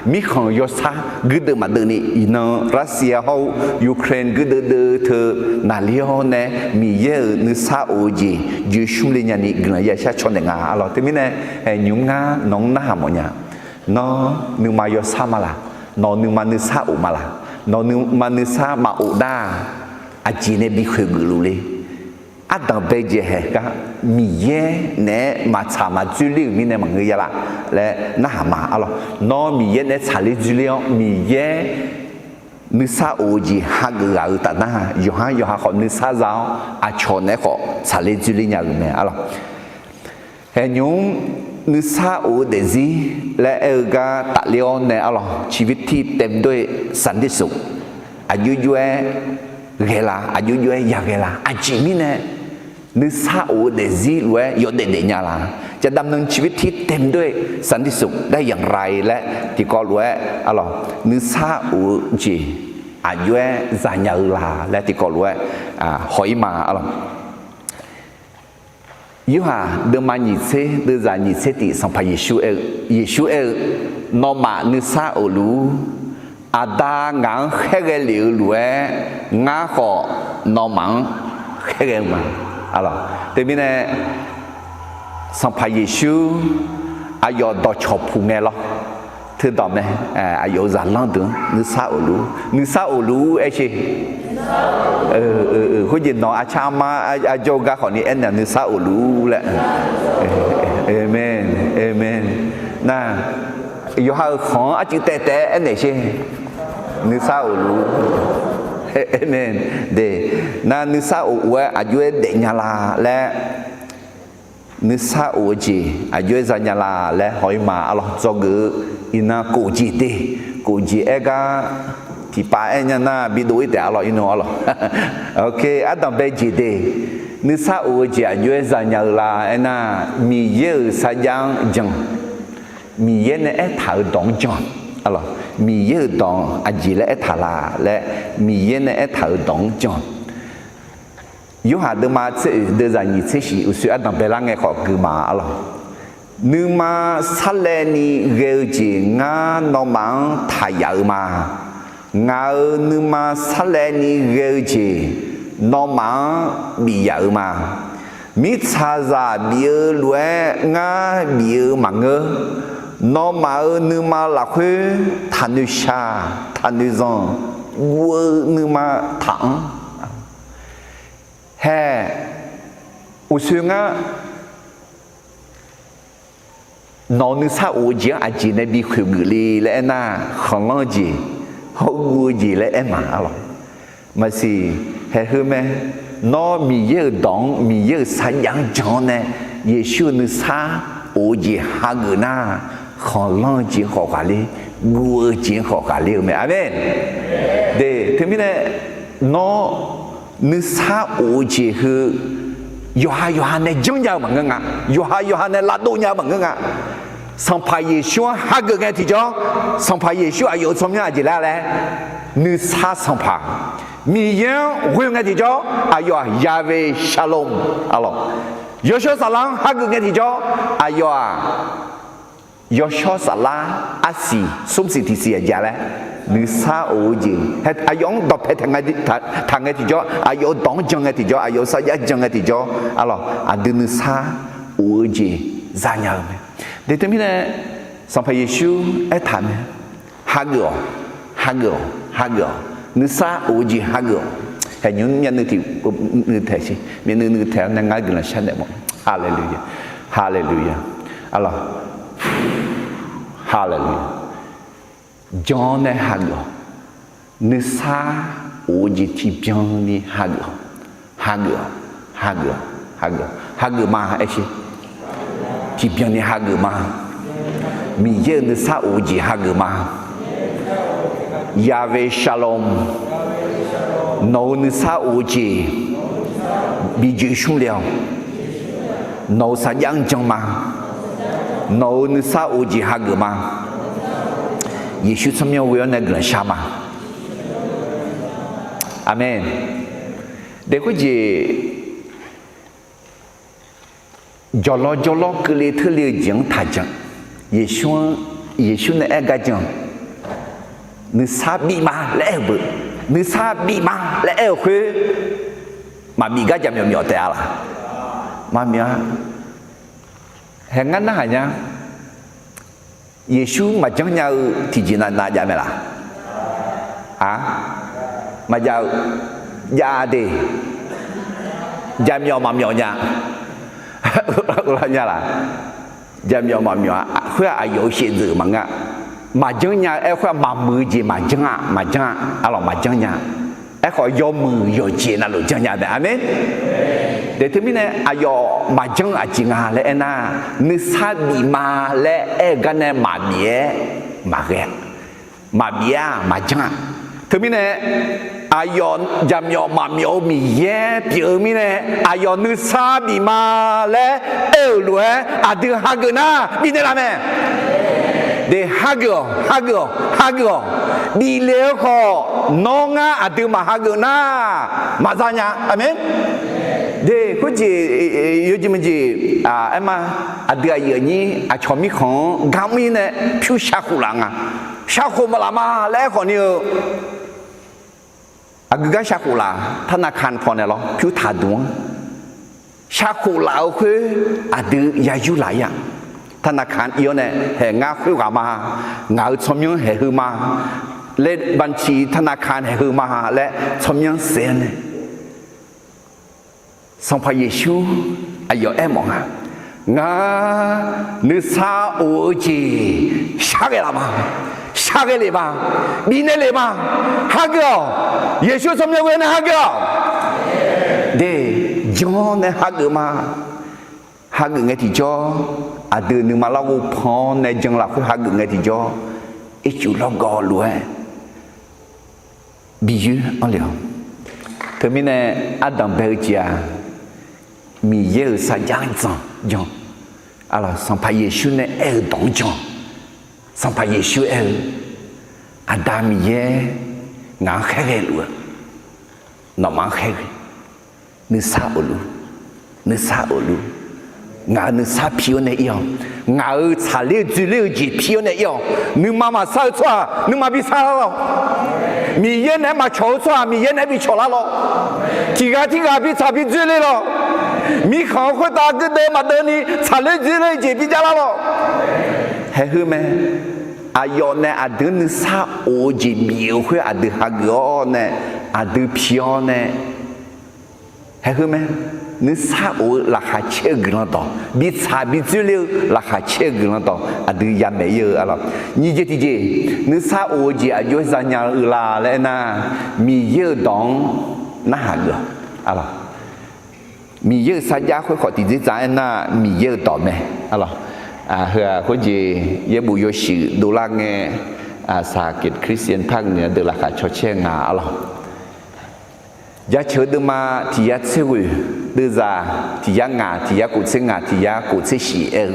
mirkhanq yawsar guirdeuv maqdeuv ni, iqnan Russia hawr-eu Ukraine guirdeuv deuv teu naqli-awr nae Miqyaer-euq nuisar of-eu jeq joe shmr le nyani guiqlanq yashar caw naeq nga. Arlawq, teumirnae haeqnymr ngar nawq-anr narhaq mawfnya. Nawr nuima yawsar ma laq? Nawq nuima nuisar of ma laq? Nawq nuima nuisar maqof nar, aqjeq nae bi khoeq geufluf le. Ardanq bae jeq haeq gar Miqyaer naeq-aer maqtsaq maqdzoerler-euq mirnae maqngeur ya laf laer narhaq ma. Arlawq, nawr Miqyaer naeq-aer tsaqler dzoerler-awr, Miqyaer nuisar of-eu jeq hageuf ghaq-euq taf nar, yawqhar yawqha khawf nuisar za-awr, aqcawq naeq-aer khawf tsaqler dzoerler nya-euq mae. Arlawq, haeqnymr nuisar of-eu daefzir laer aer-eu gar tafler-awr nae, arlawq, ชีวิตที่เต็มด้วยสันติสุข aqjox jov-aer ghae la? Aqjox jov-aer yaghae la? Aqjeq mirnae nuisar of-eu daefzir lof-aer yawdaef daefnya la? จะดำเนินชีวิตที่เต็มด้วยสันติสุขได้อย่างไร laer tiqkawv lof-aer, arlawq, nuisar of-eu jeq aqjox-aer zanya-eu la laer tiqkawv lof-aer haw-ir ma. Arlawq, Yorhaq deuvma nyiq tser deuvzaq nyiq tser tif Sanqpaq Yeqsur aer-eu, Yeqsur aer-eu, Nawmaf nuisar of luf-ur. Aqda ngaq-anr khaerghae lef-eu lof-aer, ngar khawf nawmaf-anr khaerghae-eu ma. Arlawq, teumirnae Sanqpaq Yeqsur aqyawf dawqcawq puq ngae lawr. Teudawq mae, aqyawf-euq zaqlanr deuq-anr nuisar of luf-ur, nuisar of luf-ur aer sher. Khoerjeq nawq arcar armar arjawr-eu gar khawfni aernaeq nuisar of luf-ur laer. Aqmeq, aqmeq. Nar, yawqha-euq khanq-anr arcuiv taev taev-aer aernaeq sher. Nuisar of luf-ur. Aqmeq. De, nar nuisar of of-aer aqjox-aer daefnya la laer, nuisar of-eu jeq aqjox-aer zanya la laer haw-ir ma. Arlawq, dzawgeuf-eu iqnan kof jeq de, kof jeq aer gar tiqpav aer nya nar bidov-ir taef. Arlawq, irnmr arlawq. Ardanq bae jeq de, nuisar of-eu jeq aqjox-aer zanya-eu la aernar, Miqyaer-euq sarjax-anr jan, Miqyaer nae aertaq-euq dawq-anr jan. Arlawq, Miqyaer-euq dawq-anr aqjeq laer aertaq la laer, Miqyaer nae aertaq-euq dawq-anr jan. Yorhaq deuvma tser oeq deuvzaq nyiq tser shif uqshoe ardanq baelar ngae khawf gui ma. Arlawq, nuima sarlaevni ghae-eu jeq ngar nawmaf-anr taq yaf-eu ma. Ngaq-euq nuima sarlaevni ghae-eu jeq nawmaf-anr bif yaf-eu ma. Mirtsaqzaq bif-eu lof-aer ngar bif-eu maqngeur. Nawmaf-euq nuima lafkhoer taqnoeq shaq taqnoeq zanq guv-eu nuima taq-anr. Hae, uqshoe ngar nawq-euq nuisar of-eu jeq-anr aqjeq nae bi khoeq geuf le laer aernar, khanqlanr-eu jeq hawr guv-eu jeq laer aer ma. Arlawq, maqsiq, haeq heu mae. Nawr Miqyaer-euq dawq-anr, Miqyaer-euq sarjax-anr jan-awr nae, Yeqsur-euq nuisar of-eu jeq hageuf nar, khanqlanr-eu jeq-anr khawf ghaqler, guv-eu jeq-anr khawf ghaqler-eu mae. Aqmeq. De, teumirnae nawr nuisar of-eu jeq heu yawqha yawqha nae janrnya-eu maqngeur nga. Yawqha yawqha nae lavdov nya-eu maqngeur nga. Sanqpaq Yeqsur-anr hageuf ngae tiqjawr, Sanqpaq Yeqsur aqyawf-euq tsawrmyanr aqjeq laer laer, nuisar sanqpaq. Miqyaer-anr ghoe ngae tiqjawr, aqyawf-aq Yahweh Shalom. Arlawq, yawshawr saflar-anr hageuf ngae tiqjawr, aqyawf-aq yawshawr saflar arsiq smrsiq tiqsiq aqjeq laer, nuisar of-eu jeq aqyawf-anr dawqpae taq ngae tiqjawr, aqyawf-euq dawq-anr jan ngae tiqjawr, aqyawf-euq sarjax jan ngae tiqjawr, arlawq, aqdui nuisar of-eu jeq zanya-eu mae. De teumirnae Sanqpaq Yeqsur aertaq mae, hageuf-awq, hageuf-awq, hageuf-awq, nuisar of-eu jeq hageuf-awq. Haeqnymr myavnuiv tiq nuiv taeq sher, myavnuiv nuiv taeq-awr nae ngar guiqlanq sharnaeq mawf. Haleluya, haleluya, arlawq, haleluya. Jan-awr nae hageuf-awq. Nuisar of-eu jeq tiqbyan ni hageuf-awq. Hageuf-awq. Hageuf-awq. Hageuf-awq. Hageuf ma aer sher. Tiqbyan ni hageuf ma. Miqyaer-euq nuisar of-eu jeq hageuf ma. Yahweh Shalom. Nawq-euq nuisar of-eu jeq bi joeqsmr le-awq. Nawq-euq sarjax-anr jan ma. Nawq-euq nuisar of-eu jeq hageuf ma. Yeqsur tsawrmyanr ghoe-awr nae guiqlanq shar ma. Aqmeq. Daef khoerjeq, jawqlawr jawrlawr keuvle teurle-eu jeq-anr taqjan. Yeqsur-anr, Yeqsur nae aer gar jan. Nuisar bif ma laer aer-euq beu, nuisar bif ma laer aer-euq khoer, maqbif gar jaqmyawf myawf taef-a laq? Maqmyawf-a. Hae ngar narhaq nya. Yeqsur maqjanr nya-eu tiqjeq nav nav jav mae laq? A, maqjav-eu, jav de. Jaqmyawf maqmyawf nya. Nya laq? Jaqmyawf maqmyawf-a. Khoer-aq aqyawf-euq shaevdzeuf maqngeur-a. Maqjanr nya-eu aer khoer-aq maqmuiq-eu jeq maqjanr-a, maqjanr-a, arlawq maqjanr nya. Aerkhawf yawmuiq yawqjeq navluf janrnya mae. Aqmeq. Daef teumirnae aqyawf maqjanr-eu aqjeq nga laer aernar, nuisar bif ma laer aer-eu gar nae maqbif-aer maqghae. Maqbif-a maqjanr-a. Teumirnae aqyawf jaqmyawf maqmyawf-eu Miqyaer pyeuf-eu mirnae, aqyawf nuisar bif ma laer aer-euq lof-aer aqdui hageuf nar bifnaeq laf mae. De, hageuf-awq, hageuf-awq, hageuf-awq. Bif le-eu khawf nawr ngar aqdui maqhageuf nar maqza nya. Aqmeq. De, khoerjeq yawjeq maqjeq, aer ma, aqdui aqyuif aqnyir aqcawq mirkhanq-anr garmr-ir nae pyur shar khof laf nga. Shar khof maqlaf ma laer aerkhawf ni-eu aqgeu gar shar khof laf, ธนาคาร paw nae lawr pyur taqdmq-anr shar khof laf-eu khoer aqdui ya yur laf-ir-a. ธนาคาร ir-awr nae hae ngar khoerghaq ma, ngaq-euq tsawrmyanr haeq heu ma laer, บัญชีธนาคาร haeq heu ma laer tsawrmyanr saef-awr nae Sanqpaq Yeqsur aqyawf aermawf nga, ngar nuisar of-eu jeq shar ghae laf ma, shar ghae lef ma, bifnaeq lef ma, hageuf-awq. Yeqsur tsawrmyanr ghoe nae hageuf-awq. De, janr nae hageuf ma. Hageuf ngae tiqjawr, aqdui nuima larghov pan-awr nae jan lafkhoer hageuf ngae tiqjawr, ircuf lawrgawv lof-aer bi yoer-anr le-awq. Teumirnae ardanq bae-eu jeq-aq, Miqyaer-euq sarjax-anr jan, jan. Arlawq, Sanqpaq Yeqsur nae aer-eu dawq-anr jan. Sanqpaq Yeqsur aer-eu, Aqda Miqyaer ngaq-anr khaerghae luf-eu, nawmaf-anr khaerghae. Nuisar of luf, nuisar of luf. Ngaq-euq nuisar pi-awr nae ir-awq. Ngaq-euq tsaqler-eu dzoerler-eu jeq pi-awr nae ir-awq. Nuima maqsar-eu tsawrhaq nuima bi sar lar lawq. Miqyaer naeq-aer maqcawq-eu tsawrhaq Miqyaer naeq-aer bi cawq lar lawq. Tiqghaq tirghaq bi tsaq bi dzoerler lawq. Mirkhanq-anr khoertav geudeuvni maqdeuvni tsaqler dzoerler-eu jeq bi jav lar lawq. Haeq heu mae. Aqyawf nae aqdui-anr nuisar of-eu jeq bif-euq khoer aqdui hageuf-awr nae, aqdui pi-awr nae, haeq heu mae. Nuisar of-eu laqkhaq caer-eu guiqlanq dawq, bi tsaq bi dzoerler-eu laqkhaq caer-eu guiqlanq dawq aqdui yamaeq ir-eu arlawq. Nyiq jeq tiqjeq, nuisar of-eu jeq aqjox-aer zanya-eu la laer aernar, Miqyaer-euq dawq-anr narhaq geuf-awq arlawq. Miqyaer-euq sarjax khoer khawf tiqjeq dzaq aernar, Miqyaer-euq dawq mae arlawq. Heu-aq khoerjeq yaerbof yawshuif dovlar ngae, สากิจคริสเตียนภาคเหนือ deuq laqkhaq cawcaer nga arlawq. Jaceuq-eu deuvma tiq yar tser ghoeq, deuvzaq tiq yar ngaq, tiq yar kof tser ngaq, tiq yar kof tser shif aer-eu,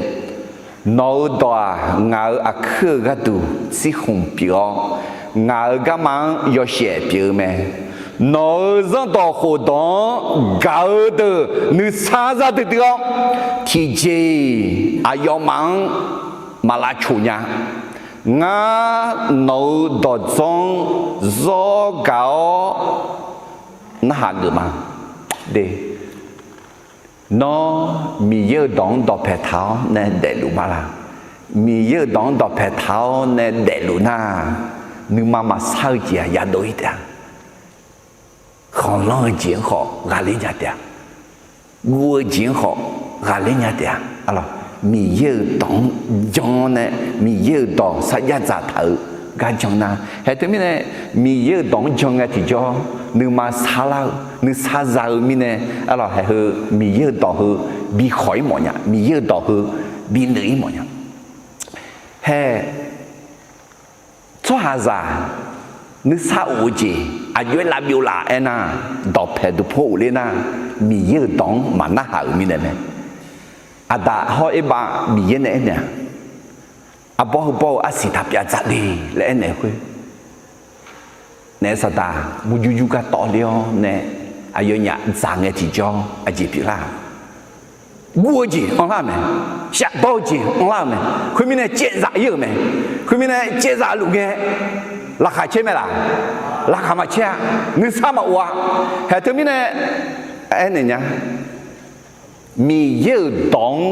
Nawq-euq dawq-aq, ngaq-euq aqkuir-euq gharduq tsirkhmq pyeuf-awr, ngaq-euq garma-anr yawshaef pyeuf-eu mae. Nawq-euq zanrdawq khofdawq-anr gaq-eu deuq nuisar zar duidui-awr, tiqjeq-iq aqyawfmaf-anr maq lavcoq nya. Ngar nawq-euq dawqdzanr-anr zawr gaq-awr narhaq geuf ma. De, nawr Miqyaer-euq dawq-anr dawqpae taq-awr nae daefluf ma la? Miqyaer-euq dawq-anr dawqpae taq-awr nae daefluf nar, nuima maqsar-eu jeq-aq yadov-ir taef-a. Khanqlanr-eu jeq-anr khawf ghaqler nya taef-a. Guv-eu jeq-anr khawf ghaqler nya taef-a. Miqyaer-euq dawq-anr jan-awr nae, Miqyaer-euq dawq sarjax dzaqtaq-euq gar jan nar, haeq teumirnae Miqyaer-euq dawq-anr jan ngae tiqjawr, nuima sarlar-eu nuisar za-eu mirnae, arlawq, haeq heu Miqyaer-euq dawq heu bi khawq-ir mawfnya, Miqyaer-euq dawq heu bi nuiv-ir mawfnya. Hae, tsawrhaqzaq nuisar of-eu jeq aqjox-aer lavbyov laf aernar, dawqpaeq duqpov ghofler nar, Miqyaer-euq dawq-anr maqnarhaq-euq mirnae mae. Aqdaq hawr Erbav Miqyaer nae aernaeq-aq, arbawr heubawr-eu arsiq taqpyav dzaqle laer aernaeq khoer, naef saqdaq murjur jur gar tawvler-awr nae, aqyawfnyaf dzaq ngae tiqjawr aqjeq pyeuflar-aq, guv-eu jeq anrlar-euq mae. Shafdawr-eu jeq anrlar-euq mae. Khoermirnae caevzaf-ir-euq mae. Khoermirnae caevzaf luf ngae, laqkhaq caer mae laf? Laqkhaq maqcaer-a. Nuisar maqof-a. Haeq teumirnae aernaeq nya, Miqyaer-euq dawq-anr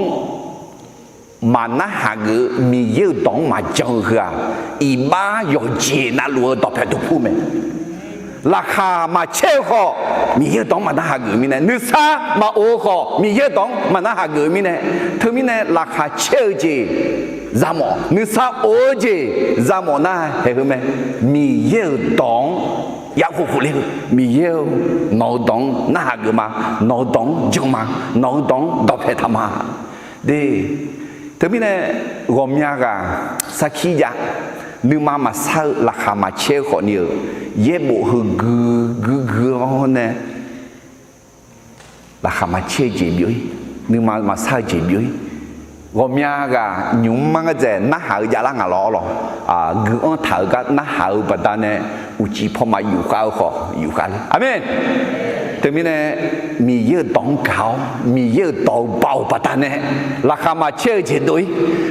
maqnarhaq geuf-eu, Miqyaer-euq dawq-anr maqjan-eu heu-aq, iqbax yawqjeq navluf-eu dawqpaeq duqpur mae. Laqkhaq maqcaer-eu khawf, Miqyaer-euq dawq-anr maqnarhaq geuf-eu mirnae, nuisar maqof-eu khawf, Miqyaer-euq dawq-anr maqnarhaq geuf-eu mirnae, teumirnae laqkhaq caer-eu jeq yamawf, nuisar of-eu jeq yamawf nar, haeq heu mae. Miqyaer-euq dawq-anr yarkhof khofler-eu, Miqyaer-eu, nawq-eu dawq-anr narhaq geuf ma, nawq-eu dawq-anr jan ma, nawq-eu dawq-anr dawqpaeq taq ma. De, teumirnae ghawqmya ghaq sarkir jav, nuima maqsar-eu laqkhaq maqcaer-eu khawfni-euq, yaerbof heu gui gui gui-awr nae, laqkhaq maqcaer-eu jeq byov-ir, nuima maqsar-eu jeq byov-ir. Ghawqmya ghaq nymq mr mar ngar dzaeq narhaq-eu javlar ngaq lawr lawr, gui-anr taq-eu gar narhaq-eu baqdanae, uqcif pawmaf yufkhav-eu khawf yufkhav ler. Aqmeq. Teumirnae Miqyaer-euq dawq-anr gaq-awr, Miqyaer-euq dawq-euq baoq baqdanae, laqkhaq maqcaer-eu jeq dov-ir,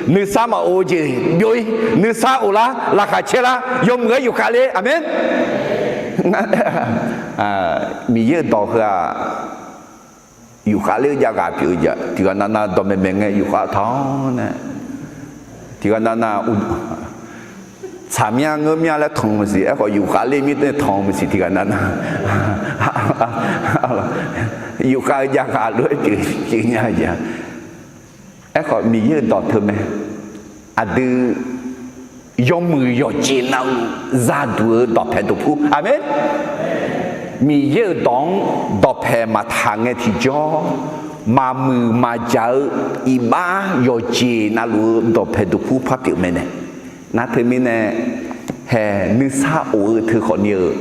nuisar maqof-eu jeq byov-ir, nuisar of lar, laqkhaq caer lar, yawmuiq-aer yufkhav ler. Aqmeq. Miqyaer-euq dawq heu-aq, yufkhav ler-eu jav ghaq pyeuf-eu jeq tiqghaq nav nav dawqmaeq maeq ngae yufkhav taq-awr nae, tiqghaq nav nav tsaq mya ngeur mya laer tanq maqsiq, aerkhawf yufkhav ler mirnae tanq maqsiq tiqghaq nav nav. Yufkhav-eu jav ghaq lof-aer pyeuf nya-eu jeq-a. Aerkhawf Miqyaer-euq dawq teu mae. Aqdui yawmuiq yawqjeq navluf zaduq-eu dawqpae dawqpur. Aqmeq. Miqyaer-euq dawq-anr dawqpae maqtaq ngae tiqjawr, maqmuiq maqjaq-eu iqbax yawqjeq navluf-eu dawqpae dawqpur par pyeuf mae nae. Nar teumirnae, hae nuisar of-eu teu khawfni-euq,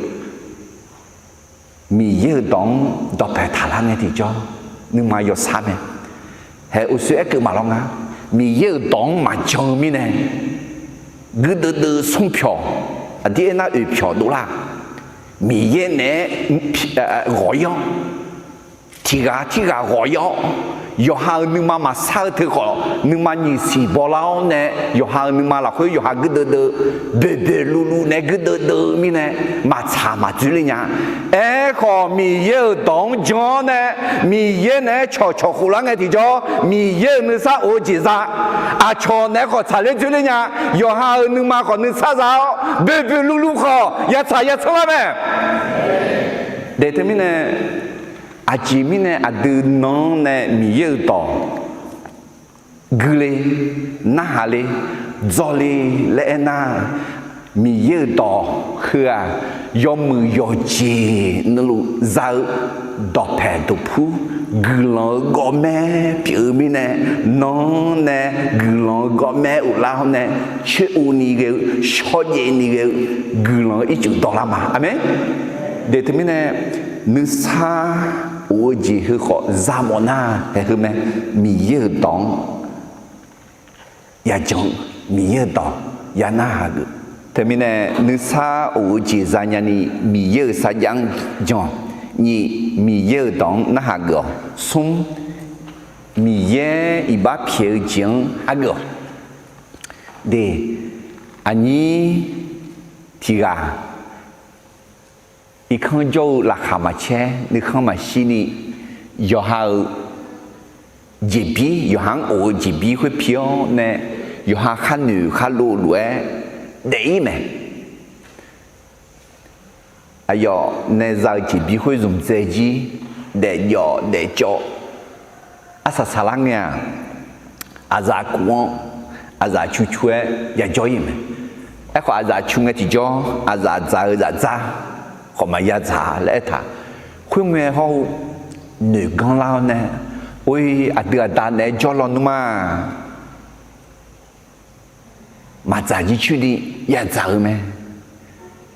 Miqyaer-euq dawq-anr dawqpae taqlar ngae tiqjawr, nuima yawsar mae. Hae uqshoe aerkeuv maqlawr nga. Miqyaer-euq dawq-anr maqjan-eu mirnae, guirdeuv deuv smr pyawq, aqdir aernar oeq pyawq dovlar. Miqyaer naeq-aer ghawq-ir-awr, tiqghaq tirghaq ghawq-ir-awr, yawqha-euq nuima maqsar-eu teu khawf nuima nyiq siq bawlar-awr nae, yawqha-euq nuima lafkhoer yawqha guirdeuv deuv, boeqboeq luvluv nae guirdeuv deuv-eu mirnae, maqtsaq maqdzoerler nya. Aerkhawf Miqyaer-euq dawq-anr jan-awr nae, Miqyaer naeq-aer cawqcawq khoflar ngae tiqjawr, Miqyaer-euq nuisar of-eu jeq za. Aqcawq naeq-aer khawf tsaqler dzoerler nya. Yawqha-euq nuima khawf nuisar za-awr, boeqboeq luvluv khawf yatsaq yatsanr lar mae. Daeq teumirnae, aqjeq mirnae aqdui nan-anr nae Miqyaer-euq dawq guile, narhaq le, dzawle laer aernar, Miqyaer-euq dawq heu-aq, yawmuiq yawqjeq navluf za-eu dawqpae dawqpur, guiqlanq-eu gawqmaer pyeuf-eu mirnae, nan-anr nae guiqlanq-eu gawqmaer uvlar-awr nae, coer uvni ghae-eu, shawrjaev ni ghae-eu guiqlanq-eu ircuf dawqlar ma. Aqmeq. Daeq teumirnae, nuisar of-eu jeq heu khawf yamawf nar, haeq heu mae. Miqyaer-euq dawq-anr yajan, Miqyaer-euq dawq ya narhaq geuf. Teumirnae nuisar of-eu jeq zanya ni Miqyaer-euq sarjax-anr jan-awq. Nyiq, Miqyaer-euq dawq-anr narhaq geuf-awq. Smr, Miqyaer iqbax pyaeq-eu jeq-anr hageuf-awq. De, aqnyir tiqghaq irkanr jawr-eu laqkhaq maqcaer, nuikhanr maqshir ni, yawqha-euq jeqbir, yawqha-anr of-eu jeqbir khoer pi-awr nae, yawqha kharnoeq kharlov lof-aer daef-ir mae. Aqyawf nae za-eu jeqbir khoer zmqdzae jir, daefjawf daefcawv, arsaq saqlar ngae-aq, aqzaf kuf-anr, aqzaf cu cu-aer yajawr-ir mae. Aerkhawf aqzaf cu ngae tiqjawr, aqzaf dzaq-eu zafdzar khawf maqya dzaq laer aertaq. Khoerngae hawr-eu noeq ganrlar-awr nae, or-ir aqdui aqda naeq-aer jawrlaw nmr-a. Maqdzaq jircoer ni ya dzaq-eu mae.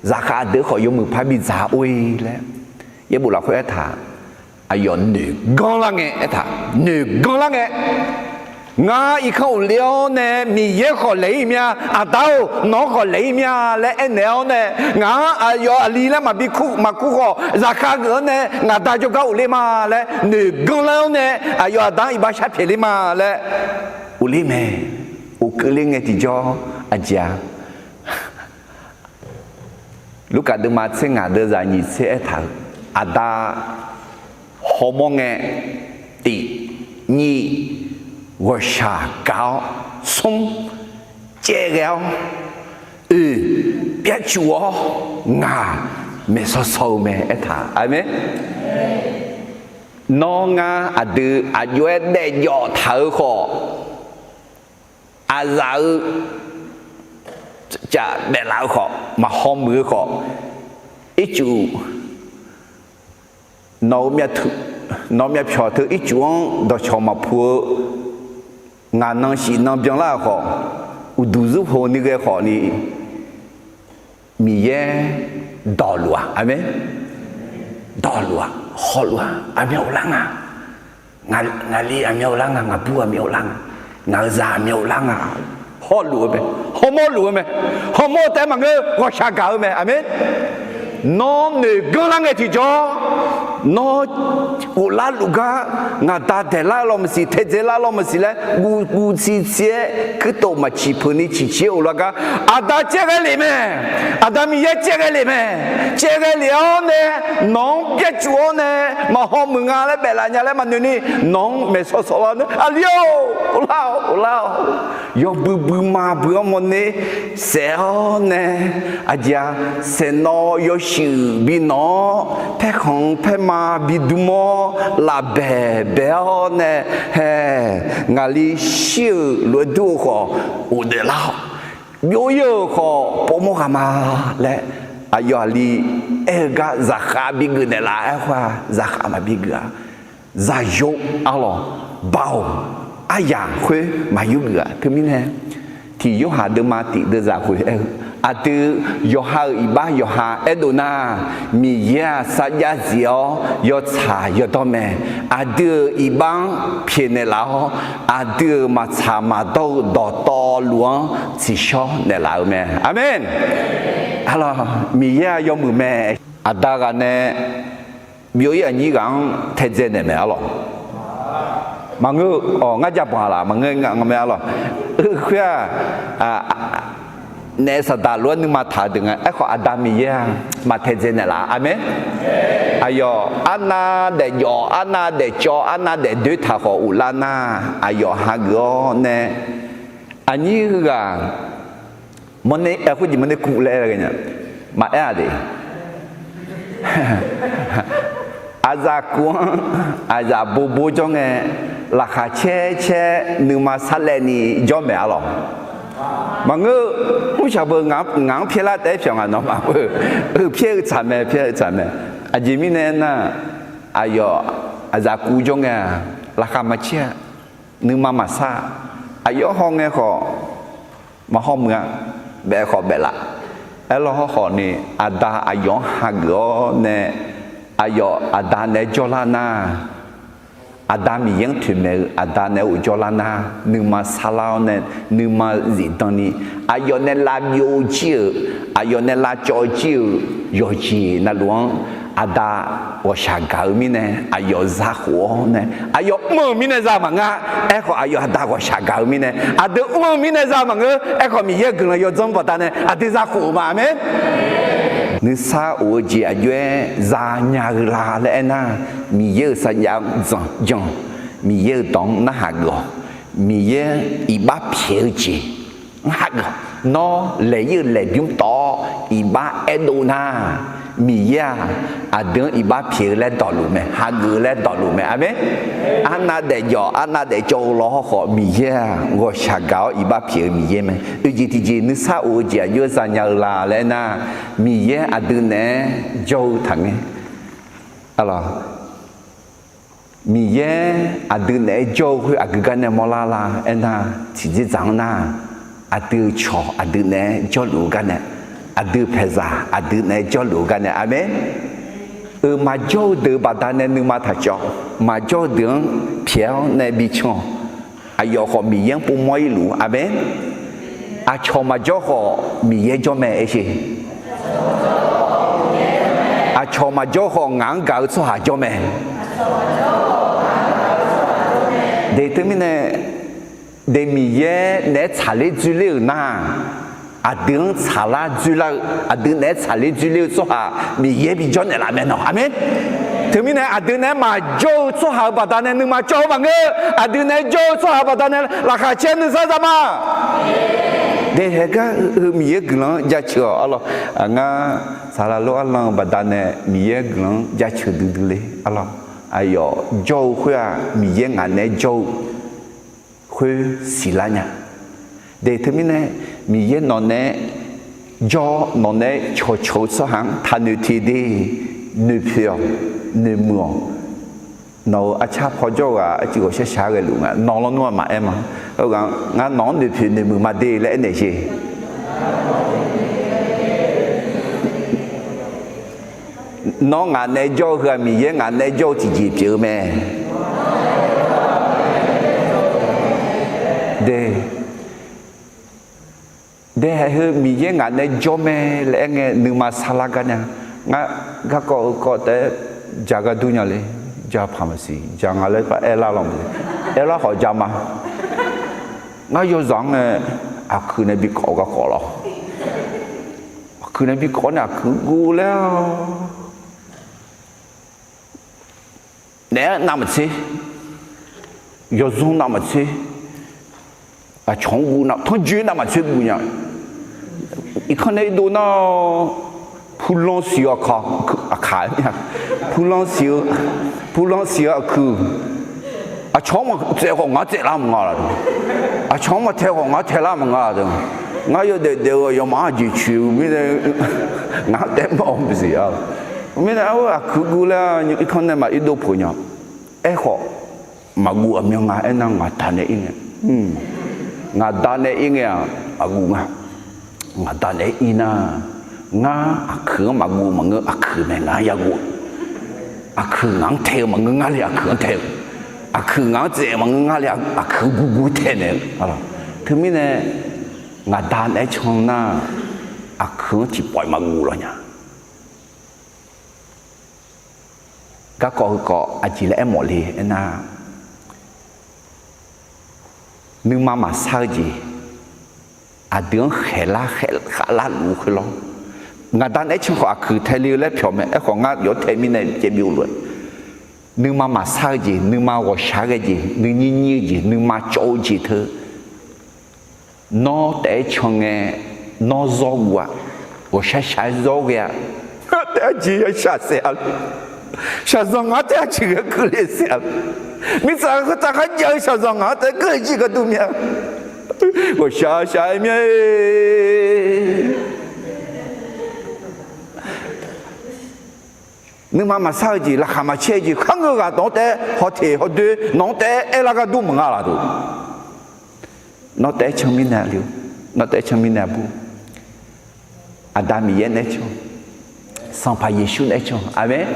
Zaqkhav aqdui-anr khawf yawmuiq par bidzaq or-ir laer, yaerbof lafkhoer aertaq. Aqyawf noeq ganrlar ngae aertaq, noeq ganrlar ngae, ngar irkanr ghofler-awr nae Miqyaer khawf laeq-ir mya, Aqda-or nawq-anr khawf laeq-ir mya laer aernaeq-awr nae, ngaq-anr aqyawf aqli laer maqbi kur maqkur khawf, zaqkhav geuf-anr nae ngaq Da jawrgar ghofler ma laer noeq ganrlar-awr nae, aqyawf aqda-anr iqbax sharpyaeq ler ma laer ghofler mae. Ghofkeuvler ngae tiqjawr aqjeq-a. Lurkaf deuvma tser ngaq deuvzaq nyiq tser aertaq-eu, Aqda hawmawr ngae, tiq, nyiq, ghawqshaq gaq-awr, smr, caev ghae-awr, oeq, pyarcuf-awr, ngaq, maeqsaw saw-eu mae aertaq. Aqmeq. Nawr ngar aqdui aqjox-aer daefjawf taq-eu khawf, aqzaf-eu caf daeflaf-eu khawf, maqhaw muiq-eu khawf, ircuf nawq-eu myavpyawq teu ircuf-anr dawqcawq maqpu-eu ngaq nan shif nan byanlar-euq khawf, uqduq zurpo ni ghae khawf ni, Miqyaer dawqluf-aq, aqmeq. Dawqluf-aq, hawluf-aq, aqmyan ghoflar nga. Ngaqli aqmyan ghoflar nga, ngaqbur aqmyan ghoflar nga, ngaq-euq zaq aqmyan ghoflar nga. Hawluf-eu mae, hawmawr luf-eu mae, hawmawr taef-aer maqngeur, ghawqshaq gaq-eu mae, aqmeq. Nawr noeq ganrlar ngae tiqjawr, nawr ghoflar luf gar, ngaq Da daeqlar law maqsiq, taedzae lar law maqsiq laer guv guv tsi tsi-aer kuirtof maqciq peuq ni ciqciq-aer ghoflar gar, Aqda caev ghae lef mae. Aqda Miqyaer caev ghae lef mae. Caev ghae lef-awr nae, nawq-anr pyarcuf-awr nae, maqhaw muiq nga laer baeflaf nya laer maqnoeq ni, nawq-anr maeqsaw saw lar-awr nae, aqli-or, ghoflar-awr, ghoflar-awr, yawbui bui ma bui-anr mawrner saef-awr nae, aqjeq-a, saeqnawv yawshuif bi nawq-awr, paerkhanq paerma bi dm-awr, lafbaeq bae-awr nae, hae, ngaqli shir-euq lof-aer dur-eu khawf, ghofdaef lar-awq. Byov-ir-euq khawf povmawr ghaq ma laer, aqyawf aqli aer-eu gar zaqkhav bigeuf naeqlaf-a. Aerkhawf-aq zaqkhav maqbi geuf-a. Zaqyo arlawq, baoq, aryaq khoer maqyur geuf-a. Teumirnae, tiq Yorhaq deuvma tiq deuvzaq khoeq aer-eu, aqdui yawqha-euq iqbax yawqha aerdov nar, Miqyaer-aq sarjax zif-awr yawtsaq yawdawr mae. Aqdui-euq iqbax-anr pyaeqnaeq laf-awr, aqdui-euq maqtsaq maqdawr-eu dawqtawvluf-anr tsiqshawr naeqlaf-eu mae. Aqmeq. Arlawq, Miqyaer-aq yawmuiq mae. Aqda ghaq nae byov-ir aqnyir ghaq-anr taedzae naeq mae arlawq. Maqngeur-eu, awq, ngar jabanq laf maqngeur nga mae arlawq. Khoer-aq, naef saqdaq lof-aer nuima taq-eu deuq nga. Aerkhawf Aqda Miqyaer-aq maqtaedzae naeqlaf. Aqmeq. Aqyawf arnav daefjawf, arnav daefcawv, arnav daefdoer taq khawf ghoflar nar, aqyawf hageuf-awr nae, aqnyir heughaq mawrner, khoerjeq mawrner kuv laer aer-a nya, maqaer-aq de. Aqzaf kuv-anr aqzaf bobo jawr ngae, laqkhaq caer caer nuima sarlaevni jawr maeq arlawq. Maqngeur-eu, mrshaq beu ngaq-anr pyaerlar taef-aer pyawq ngaq nawmaf-eu, pyaer-eu tsaq mae, pyaer-eu tsaq mae. Aqjeq mirnae aernar, aqyawf aqzaf kuv jawr ngae-aq, laqkhaq maqcaer-a, nuima maqsar-a. Aqyawf hawngae khawf maqhaw muiq-a, baef khawf baeflaf. Aerlawr hawrkhawf ni, Aqda aqyawf-anr hageuf-awr nae, aqyawf Aqda naeq-aer jawrlar nar, Aqda Miqyaer-anr toeqmaeq-eu Aqda naeq-aer ghofjawr lar nar, nuima sarlar-awr nae, nuima zifdan ni, aqyawf nae lavbyov jir-euq, aqyawf nae lavcawv jir-euq yawqjeq navluf-anr, Aqda ghawqshaq gaq-eu mirnae aqyawf zakhof-awr nae, aqyawf mr-eu mirnae za maqngeur. Aerkhawf aqyawf Aqda ghawqshaq gaq-eu mirnae, aqdui mr-eu mirnae za maqngeur. Aerkhawf Miqyaer-euq guiqlanq yawdzanr baqdanae aqdui zakhof-euq ma. Aqmeq. Nuisar of-eu jeq aqjox-aer zanya-eu la laer aernar, Miqyaer-euq sarjax-anr jan, Miqyaer-euq dawq-anr narhaq geuf-awq. Miqyaer iqbax pyaeq-eu jeq-anr hageuf-awq. Nawr laeq-ir-eu laeqbymr tawv-awr iqbax aerdov nar, Miqyaer-aq, aqdui-anr iqbax pyeuf-eu laer dawqluf mae, hageuf-eu laer dawqluf mae. Aqmeq. Arnav daefjawf arnav daefcawv-eu law hawrkhawf, Miqyaer-aq, ghawqshaq gaq-awr iqbax pyeuf-eu Miqyaer mae. Oeq jeq tiqjeq nuisar of-eu jeq aqjox-aer zanya-eu la laer aernar, Miqyaer aqdui naeq-aer jawr-eu taqngaer. Arlawq, Miqyaer aqdui naeq-aer jawr-eu khoer aqgeu gar nae mawrlar la aernar, tiqjeq dzaq-anr nar, aqdui-euq cawq aqdui naeq-aer jawrluf-eu gar nae, aqdui paeqzaq aqdui naeq-aer jawrluf-eu gar nae. Aqmeq. Euq maqjawr-eu deuq-eu baqdanae nuima taq cawv. Maqjawr-eu deuq-anr pyaeq-awr nae bican-awq. Aqyawf khawf Miqyaer-anr povmawr irluf-ur. Aqmeq. Aqcawq maqjawr khawf Miqyaer jawr mae. Aersheq. Aqcawq maqjawr khawf ngaq-anr gaq-eu tsawrhaq jawr mae. De teumirnae, de Miqyaer naeq-aer tsaqler dzoerler-euq nar, aqdui-anr tsaqlar dzoerlar-eu, aqdui naeq-aer tsaqler dzoerler-eu tsawrhaq Miqyaer bijawr naeqlaf mae nawq. Aqmeq. Teumirnae aqdui naeq-aer maqjawr-eu tsawrhaq-euq baqdanae nuima cawv-eu maqngeur. Aqdui naeq-aer jawr-eu tsawrhaq baqdanae laqkhaq caer nuisar za ma. De haegar heu Miqyaer guiqlanq-anr jaceuq-awq. Arlawq, ngar saqlaq lof arlan-eu baqdanae Miqyaer guiqlanq-anr jaceuq duidui le. Arlawq, aqyawf jawr-eu khoer-aq Miqyaer ngaq naeq-aer jawr-eu khoer siqlar nya. De teumirnae, Miqyaer nawq naeq-aer jawr, nawq naeq-aer cawqcawq-eu tsawrhaq-anr taqnoeq teq de, noeqpoeq-awq, noeqmuiq-awq. Nawq-euq arcar pawjawr-eu ghaq arcuiv ghawqshar shaq-aer ghaeluf nga, nawq lawnmr-aq maqaer ma. Heughaq ngar nawq-anr noeqpoeq noeqmuiq ma de laer aernaeq jeq. Nawr ngaq naeq-aer jawr-eu heu-aq Miqyaer ngaq naeq-aer jawr-eu tiqjeq pyeuf-eu mae. De, de haeq heu Miqyaer ngaq naeq-aer jawr mae laer aer ngae nuima sarlar gar nya. Ngar garkawv heukawv taef-aer ja gar dur nya le. Ja paq maqsiq ja nga laer par aerlar lawq. Aerlar khawf ja ma. Ngar yawzaq-anr nae aqkuiq nae bi kawv garkawv lawq. Aqkuiq nae bi kawv nae aqkuiq guv laer-awr, naeq-aer navmaqtser, yawzanr navmaqtser, aqcawq-anr guv nav tanrjoe navmaqtser guv nya. Irkanr nae irdov nar-awr, pulan siq-eu aqkaq, aqkaq, pulan siq-eu, pulan siq-eu aqkuiq, aqcawq-anr maqtsaev khawf ngar tsaevlar maqnga laf deuq. Aqcawq-anr maqtae khawf ngar taelar maqnga laf deuq. Ngar yawdaef daef-eu yawmaf-anr aqjeq coeq-eu mirnae, ngar taef mawf-eu maqsiq-a. Mirnae arhu aqkuiq guv laer irkanr nae maq irdov peuq nya. Aerkhawf, maqguv aqmyan nga aernar ngaqda nae ir ngae, ngaqda nae ir ngae-aq maqguv nga. Ngaqda nae ir nar, ngar aqkuiq-anr maqguv maqngeur, aqkuiq mae ngaq-anr yaguv-eu. Aqkuiq ngaq-anr tae-eu maqngeur, ngar le aqkuiq-anr tae-eu. Aqkuiq ngaq-anr tsaev-eu maqngeur, ngar le aqkuiq guv guv taenaeq-eu. Teumirnae, ngaqda naeq-aer can nar, aqkuiq-anr tiqpawf-iq maqguv lawq nya. Garkawv heukawv aqjeq laer aermawf le aernar, nuima maqsar-eu jeq, aqdui-anr khaeqlar khaeqlar luf-eu khoerlawr. Ngaqda naeq-aer can khawf aqkuiq tae le-eu laer pyawq mae. Aerkhawf ngar yawf tae mirnae caev bi-eu lof-aer, nuima maqsar-eu jeq, nuima ghawqshaq ghae jeq, nuinyir nyir-eu jeq, nuima cawv-eu jeq teu nawr taef-aer can ngae, nawr zawr guv-a. Ghawqshaq shaq-aer zawr ghae-a. Ngar taef-aer aqjeq ya shaq saef-a. Shaqzanq ngaq-anr taef-aer aqjeq ghae keuvle saef-a. Mirtsaq heu tsaq kharjav-eu shaqzanq ngaq-anr taef-aer keuvle jir gharduq mir-a. Ghawqshaq shaq-aer mir-a. Nuima maqsar-eu jeq, laqkhaq maqcaer-eu jeq, kharngeur ghaq nawq-anr taef-aer hawteq hawdoer nawq-anr taef-aer aerlar gharduq maqnga laf deuq. Nawr taef-aer can mirnae aqli-or, nawr taef-aer can mirnae aqbur. Aqda Miqyaer naeq-aer can, Sanqpaq Yeqsur naeq-aer can. Aqmeq.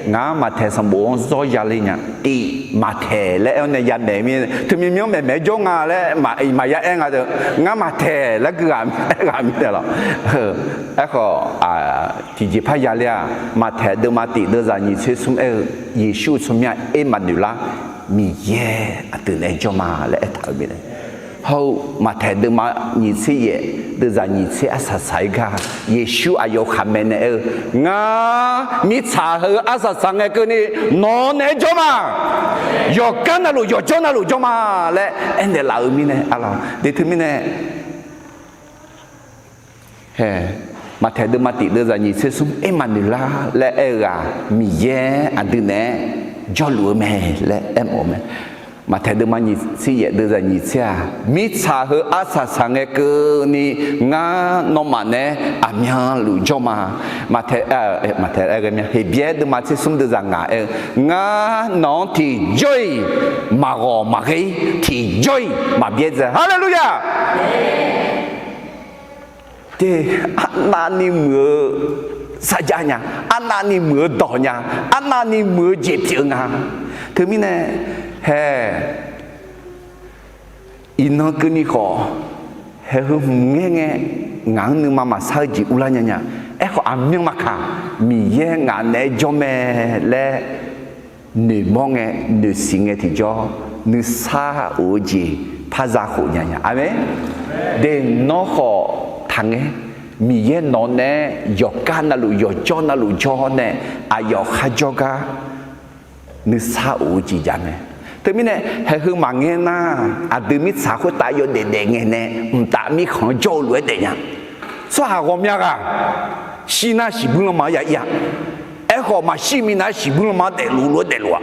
Ngar maqtaeq sanqbof-anr zawr ya le nya. Tiq, maqtaeq laer aer-awr nae yamaeq mirnae, teumyanr myanr maeqmaeq-aer jawr nga laer maqya aer nga deuq. Ngar maqtaeq laer gui ghaq aer ghaq mirnae lawq. Aerkhawf, tiqjeqpar ya ler-aq, maqtaeq deuvma tiq deuvzaq nyiq tser smr aer-eu, Yeqsur-eu tsawrmyanr Ermaqnoeqlar, Miqyaer aqdui naeq-aer jawr ma laer aertaq-euq mirnae. Hawr-eu maqtaeq deuvma nyiq tser yaef deuvzaq nyiq tser arsaq saq-aer gar, Yeqsur aqyawf khaqmae nae aer-eu, ngar mirtsaq heu arsaq saq ngae keuvni nawq naeq-aer jawr ma. Yawqgar navluf yawqjawr navluf jawr ma laer aernaeq laf-euq mirnae, aqlawq de teumirnae, hae, Maqtaeq deuvma tiq deuvzaq nyiq tser smr Ermaqnoeqlar laer aer-eu ghaq Miqyaer aqdui naeq-aer jawrluf-eu mae laer aermawf-eu mae. Maqtaeq deuvma nyiq tser yaef deuvzaq nyiq tser-aq, mirtsaq heu arsaq saq ngae keuvni ngar nawmaf naeq-aer aqmyanluf jawr ma. Maqtaeq, Maqtaeq aer-eu mya Heqbyaer deuvma tser smr deuvzaq ngaq aer-eu, ngar nawq-anr tiqjawr-iq maqghawq maqghae-ir, tiqjawr-iq maqbyaerdzae. Haleluya! Te, arnavni muiq-eu sarjax nya, arnavni muiq-eu dawq nya, arnavni muiq-eu jeq pyeuf-eu nga. Teumirnae, hae, iqnan keuvni khawf, haeq heu hmq ngaer ngae, ngaq-anr nuima maqsar-eu jeq urlar nya nya. Aerkhawf aqmyan maqkaq, Miqyaer ngaq naeq-aer jawr mae laer noeqmawr ngae, noeqsiq ngae tiqjawr, nuisar of-eu jeq par za khof nya nya. Aqmeq. De, nawr khawf taqngaer. Miqyaer nawq naeq-aer yawqgar navluf yawqjawr navluf jawr-awr nae, aqyawf kharjawr gar nuisar of-eu jeq jav mae. Teumirnae haeq heu maqngaer nar, aqdui mirtsaq khoertav yawdaef daef ngae nae, mqtav mirkhanq-anr jawr-eu lof-aer daefnya. Tsawrhaq ghawqmya ghaq shir nar shiqbuir lanma-anr ya ir-a. Aerkhawf maqshir minav-aer shiqbuir lanma-anr daefluf lof-aer daefluf-a.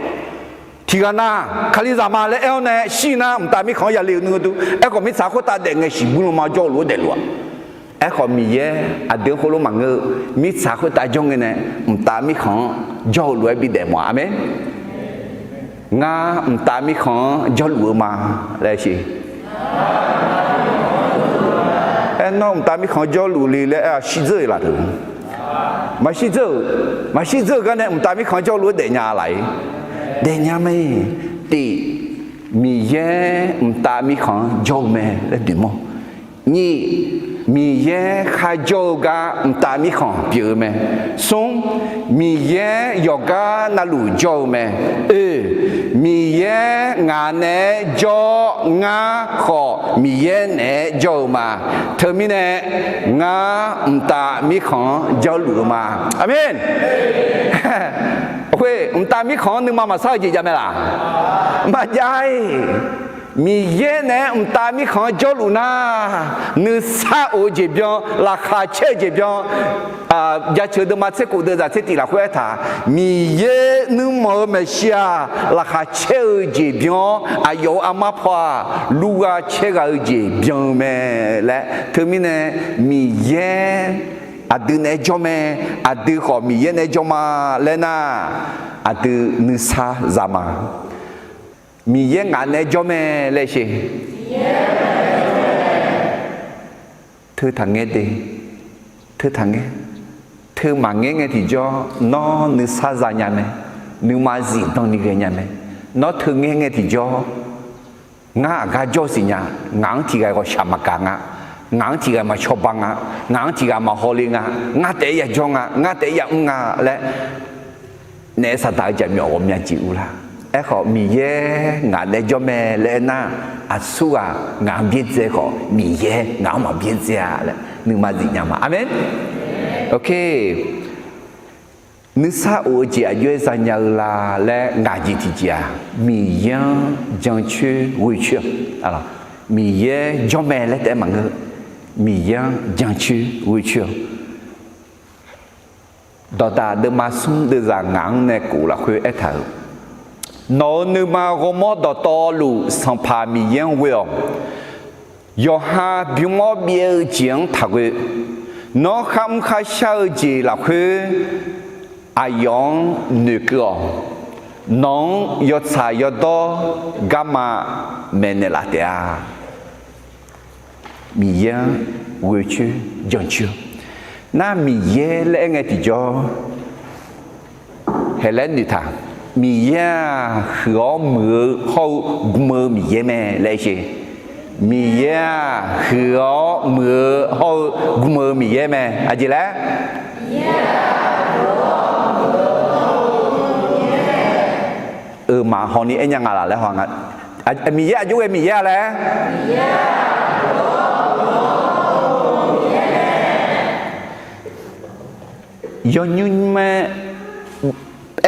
Tiqghaq nav Kalizaq ma laer aer-awr nae shir nar mqtav mirkhanq-anr yale-eu nui-eu dur. Aerkhawf mirtsaq khoertav daef ngae shiqbuir lanma-anr jawr-eu lof-aer daefluf-a. Aerkhawf Miqyaer aqdui-anr khoerlof maqngeur-eu, mirtsaq khoertav jawr ngae nae mqtav mirkhanq-anr jawr-eu lof-aer bidaef mawf-a. Aqmeq. Ngar mqtav mirkhanq-anr jawrluf-eu ma laer siq. Aer, nawr mqtav mirkhanq-anr jawrluf le laer aer-a, shirdzeur-iq laf teu. Maqshir dzeur-euq, maqshir dzeur-euq gar nae mqtav mirkhanq-anr jawrluf-aer daefnya laf-ir. Daefnya mae. Tiq, Miqyaer mqtav mirkhanq-anr jawr-eu mae laer noeqmawr. Nyiq, Miqyaer kharjawr-eu gar mqtav mirkhanq pyeuf-eu mae. Smr, Miqyaer yawqgar navluf jawr-eu mae. Oe, Miqyaer ngaq naeq-aer jawr, ngar khawf Miqyaer naeq-aer jawr-eu ma. Teumirnae ngar mqtav mirkhanq-anr jawrluf-eu ma. Aqmeq. Khoer mqtav mirkhanq-anr nuima maqsar-eu jeq jav mae laf? Maqjav-ir. Miqyaer naeq-aer mqtav mirkhanq-anr jawrluf nar, nuisar of-eu jeq byan, laqkhaq caer-eu jeq byan, Jaceuq deuvma tser khof deuvzaq tser tiq lafkhoer aertaq, Miqyaer nuirmanq-eu maeqshi-aq, laqkhaq caer-eu jeq byan-awr aqyawf-euq armar paw-aq, lurgha caer ghaq-eu jeq byan-eu mae laer. Teumirnae Miqyaer aqdui naeq-aer jawr mae, aqdui khawf Miqyaer naeq-aer jawr ma laer nar, aqdui nuisar za ma. Miqyaer ngaq naeq-aer jawr mae laer sher. Teu taqngaer de. Teu taqngaer. Teu maqngaer ngae tiqjawr nawr nuisar za nya mae. Nuima zifdan ni ghae nya mae. Nawr teu ngaer ngae tiqjawr, ngar aqgar jawr siqnya, ngaq-anr tiq ghaq ghawqshaq maqgaq nga, ngaq-anr tiq ghaq maqcawba nga, ngaq-anr tiq ghaq maqhaw le nga, ngar taef-aer yajawr nga, ngar taef-aer yamr nga laer naef saqdaq-eu jaqmyawf ghawqmya jeq urlar. Aerkhawf Miqyaer ngaq naeq-aer jawr mae laer aernar, aqsurghaq ngaq-anr byaerdzae khawf Miqyaer ngaq-anr maqbyaerdzae-a laer nuima zifnya ma. Aqmeq. Oke. Nuisar of-eu jeq aqjox-aer zanya-eu la laer ngaq jeq tiqjeq-aq, Miqyaer-anr jancoer ghoecoer-awq. Miqyaer jawr mae laer taef-aer maqngeur. Miqyaer-anr jancoer ghoecoer-awq. Dawqdaq deuvma smr deuvzaq ngaq-anr nae kof lafkhoer aertaq-euq, nawq-euq nuima ghawrmawr dawqtawvluf Sanqpaq Miqyaer-anr ghoe-awq. Yawqha bym-awr byaev-eu jeq-anr taqghoe. Nawr kharmr kharshar-eu jeq lafkhoer aqyawf-anr noeqkeuv-awq. Nawq-anr yawtsaq yawdawr garma maeqnaeq laf taef-a. Miqyaer-anr ghoecoer jancoer. Nar Miqyaer laer aer ngae tiqjawr, haeqlaer noeqtaq, Miqyaer-aq huiq-awr muiq-eu hawr-eu gm-eu Miqyaer mae laer sher. Miqyaer-aq huiq-awr muiq-eu hawr-eu gm-eu Miqyaer mae. Aqjeq laer? Euq maqhaw ni aernya nga laf laer haw nga. Miqyaer aqjox ghae Miqyaer-a laer? Yawnymr nymrmaer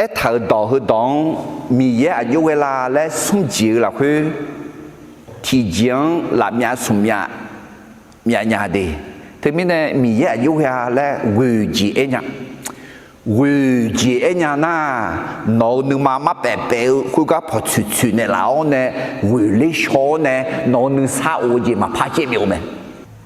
aertaq-euq dawq heudawq-anr Miqyaer aqjox ghae la laer smr jeq-eu lafkhoer, tiqjeq-anr lafmyav smq myav myavnya de. Teumirnae Miqyaer aqjox ghae-a laer ghoeq jeq aer nya. Ghoeq jeq aer nya nar, nawq-euq nuima marpaef paef-eu khoergar pawqtsoeq tsoeq naeqlaf-awr nae, ghoeq ler shaw-awr nae, nawq-euq nuisar of-eu jeq maqpar caev byov mae.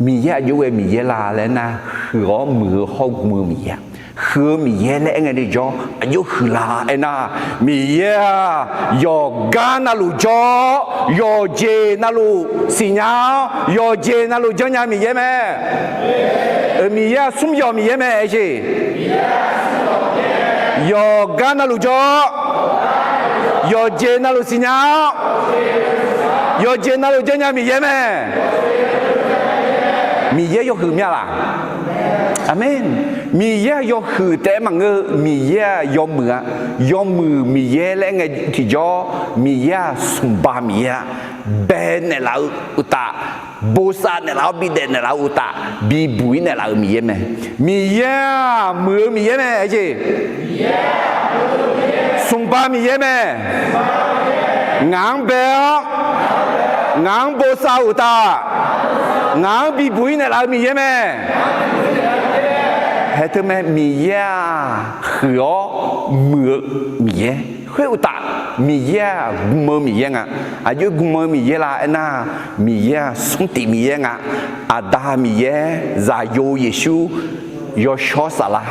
Miqyaer aqjox ghae Miqyaer la laer nar, huiq-awr muiq-eu hawr gm-eu Miqyaer-a. Huiq-eu Miqyaer laer aer ngae tiqjawr aqjox huiqla aernar, Miqyaer-aq, yawqgar navluf jawr-awr, yawqjeq navluf siqnya-awr, yawqjeq navluf janrnya Miqyaer mae. Miqyaer-aq, smr yawq Miqyaer mae aer jeq. Yawqgar navluf jawr-awr, yawqjeq navluf siqnya-awr, yawqjeq navluf janrnya Miqyaer mae. Miqyaer yawhuiq mya laq? Aqmeq. Miqyaer-aq yawhuiq taef-aer maqngeur-eu, Miqyaer-aq yawmuiq-a. Yawmuiq Miqyaer laer aer ngae tiqjawr, Miqyaer-aq smqba Miqyaer-a. Bae naeqlaf-eu uqtaf, bosav naeqlaf-awr bidaef naeqlaf-eu uqtaf, bibuq-ir naeqlaf-euq Miqyaer mae. Miqyaer-aq muiq-eu Miqyaer mae aer jeq. Smqba Miqyaer mae. Ngaq-anr bae-awr, ngaq-anr bosav-eu uqtaf, ngaq-anr bibuq-ir naeqlaf-eu Miqyaer mae. Haeq teu mae, Miqyaer-aq huiq-awr muiq-eu Miqyaer. Khoer uqtaf, Miqyaer-aq gm-eu Miqyaer nga. Aqjox gm-eu Miqyaer la aernar, Miqyaer-aq smrtif Miqyaer nga. Aqda Miqyaer, Zaqyo Yeqsur, Yawshawr Saflar.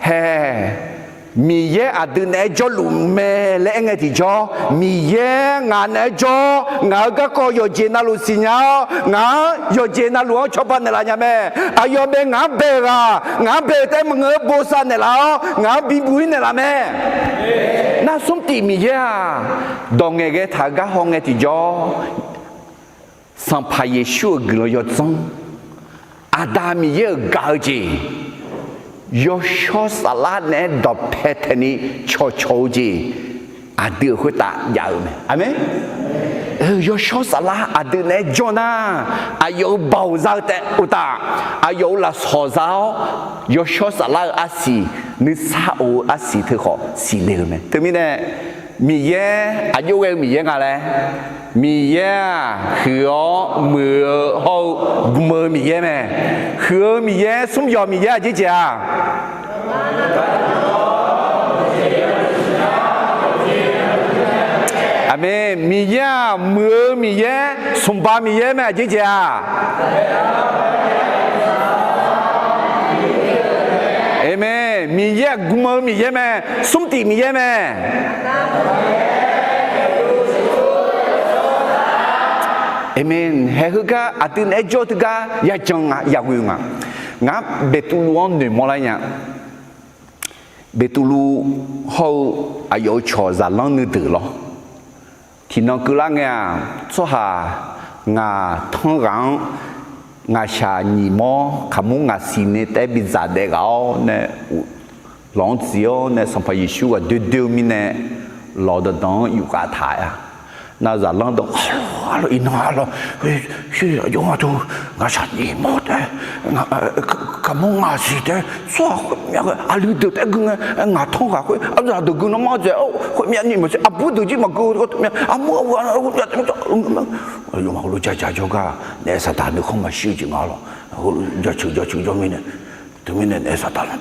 Hae, Miqyaer aqdui naeq-aer jawrluf mae laer aer ngae tiqjawr, Miqyaer ngaq naeq-aer jawr, ngaq-euq garkawv yawqjeq navluf siqnya-awr, ngaq-anr yawqjeq navluf-anr cawba naeqlaf nya mae. Aqyawf bae ngaq-anr bae-eu ghaq, ngaq-anr bae-eu taef-aer maqngeur-eu bosav naeqlaf-awr, ngaq-anr bibuq-ir naeqlaf mae. Nar smrtif Miqyaer-aq, dawq ngaeqghae taq-eu gar haw ngae tiqjawr, Sanqpaq Yeqsur-euq guiqlanq yawdzanr, Aqda Miqyaer-euq gaq-eu jeq, Yawshawr Saflar naeq-aer dawqpae taeqni cawqcawq-eu jeq, aqdui-euq khoertav jav-eu mae. Aqmeq. Yawshawr Saflar aqdui naeq-aer jawr nar, aqyawf-euq baoq za-eu taef uqtaf, aqyawf-euq lafsawq za-awr, Yawshawr Saflar-eu arsiq, nuisar of-eu arsiq teu khawf siqle-eu mae. Teumirnae, Miqyaer aqjox ghae-eu Miqyaer nga laer, Miqyaer-aq huiq-awr muiq-eu hawr-eu gm-eu Miqyaer mae. Huiq-eu Miqyaer, smr yawq Miqyaer aqjeq jeq-a? Aqmeq. Miqyaer-aq muiq-eu Miqyaer, smqba Miqyaer mae aqjeq jeq-a? Aqmeq. Miqyaer-aq gm-eu Miqyaer mae, smrtif Miqyaer mae. Aqmeq. Haeq heugar aqdui naeq-aer jawr teugar yajan nga, yaghoe nga. Ngar Beqtuvluv-anr noeqmawr lar nya. Beqtuvluv hawr-eu aqyawf-euq cawq zaqlanr nuideuq lawr. Tiqnan keuvlar ngae-aq, tsawrhaq ngaq tanr ghaq-anr ngaqshaq nyiq mawr kaqmur ngaqsiq ni taef-aer bidzaq daef ghaq-awr nae, lawq-anr tziq-awr nae Sanqpaq Yeqsur ghaq doer doer-eu mirnae, lawq danqdanq-anr yufkhav taq-a. Nar zaqlanr dawq, arlawq, iqnan arlawq, sher aqjox nga teu, ngaqshaq nyiq mawr taef-aer, kaqmur ngaqsiq taef-aer tsawrhaq khoermyav ghae aqli deuq taef-aer gui ngae, ngaq tanr ghaq khoer aqzaq deuq gui nawmaf dzaeq-awr khoermyav nyiq mawr sher aqbur deuq jir maqgeu-eu teu myav armur khoermyav taef-aer, yawmaf heulof jajaq jawrgar naef saqdaq nuikhanr maqshir-eu jeq nga lawq. Heulof jaceuq jaceuq jawr mirnae, teumirnae naef saqdaq lar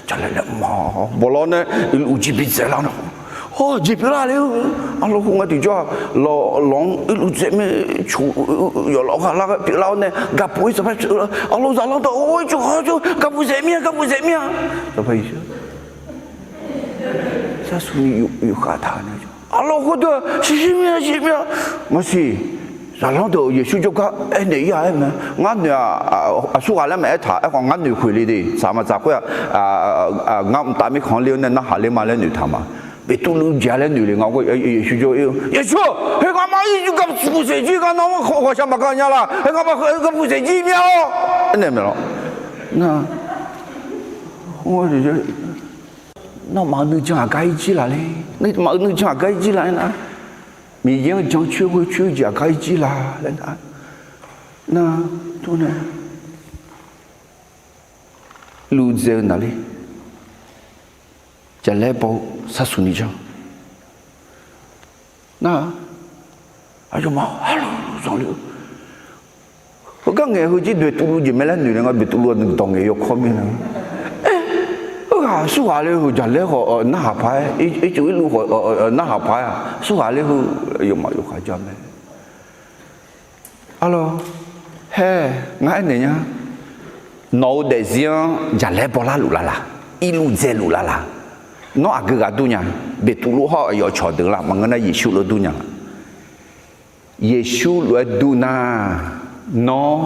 jalaer laer ma bawq lawr nae irluf jir bidzaeq lar nae, hawr jeq pyeuflar le-eu. Arlawq khoerngae tiqjawr-aq, lawq-anr irluf dzaeq mae, coq yawf lawq gha lar ghae pyeuflar-awr nae gaqpuq-ir sanqpaq pyeuflar, arlawq zaqlanr dawq-or, coq ha coq gaqpuq dzaeq mir-a, gaqpuq dzaeq mir-a. Sanqpaq Yeqsur sharsuq ni yufkhav taq-eu nae, arlawq khoerdeuq shiqshir mir-a, shiqshir mir-a. Maqsiq, zaqlanr deuq Yeqsur jawrgar aernaeq-ir-a aer mae. Ngar noeq-aq, aqsurghaq laer maqaer taq, aerkhawf ngar noeq khoeq le de. Tsaq maqtsaq khoer-aq, ngar mqtav mirkhanq-anr ler-awr nae narhaq ler ma laer noeqtaq ma. Beqtuvluv jeq-a laer noeq le nga. Yeqsur jawr-ir-eu, Yeqsur, heu ngamaf-anr gaqpuq saeq jir, ngar nawq-anr ghawqshaq maqgaq nya laq. Heu ngamaf heu gaqpuq saeq jir mir-a lawr. Aernaeq maeq lawq. Nawmaf-euq nuijan aqgar-ir jir laq le. Nawmaf-euq nuijan aqgar-ir jir laq aernar, Miqyaer-anr jan coer ghoe coer-eu jeq aqgar-ir jir laq laer nar, nar, tov nae luv dzae-eu naqler, jaqlaer baw-eu sharsuq ni janr nar, aqyawfmaf arlawq zanqler-eu Garngaeq heu jir Beqtuvluv jeq mae laer noeq nae nga, Beqtuvluv-aq nuidawq ngaeq yawkawr mirnae, Aer, ghaq surghaq le heu, jaqlaer khawf narhaq paq-aer, ircuf irluv khawf narhaq paq-aer-aq, surghaq le heu, yawmaf yawkhav jar mae. Arlawr, haer, ngar aernaeq nya. Nawq-eu daefzir-anr jaqlaer bawlar luf lavlaq, irluv dzaeluf lavlaq. Nawr aqgeu ghaq dur nya? Beqtuvluv hawr-eu aqyawf cawqdeuq la maqngeur nar, Yeqsur lof dur nya la? Yeqsur lof-aer dur nar, nawr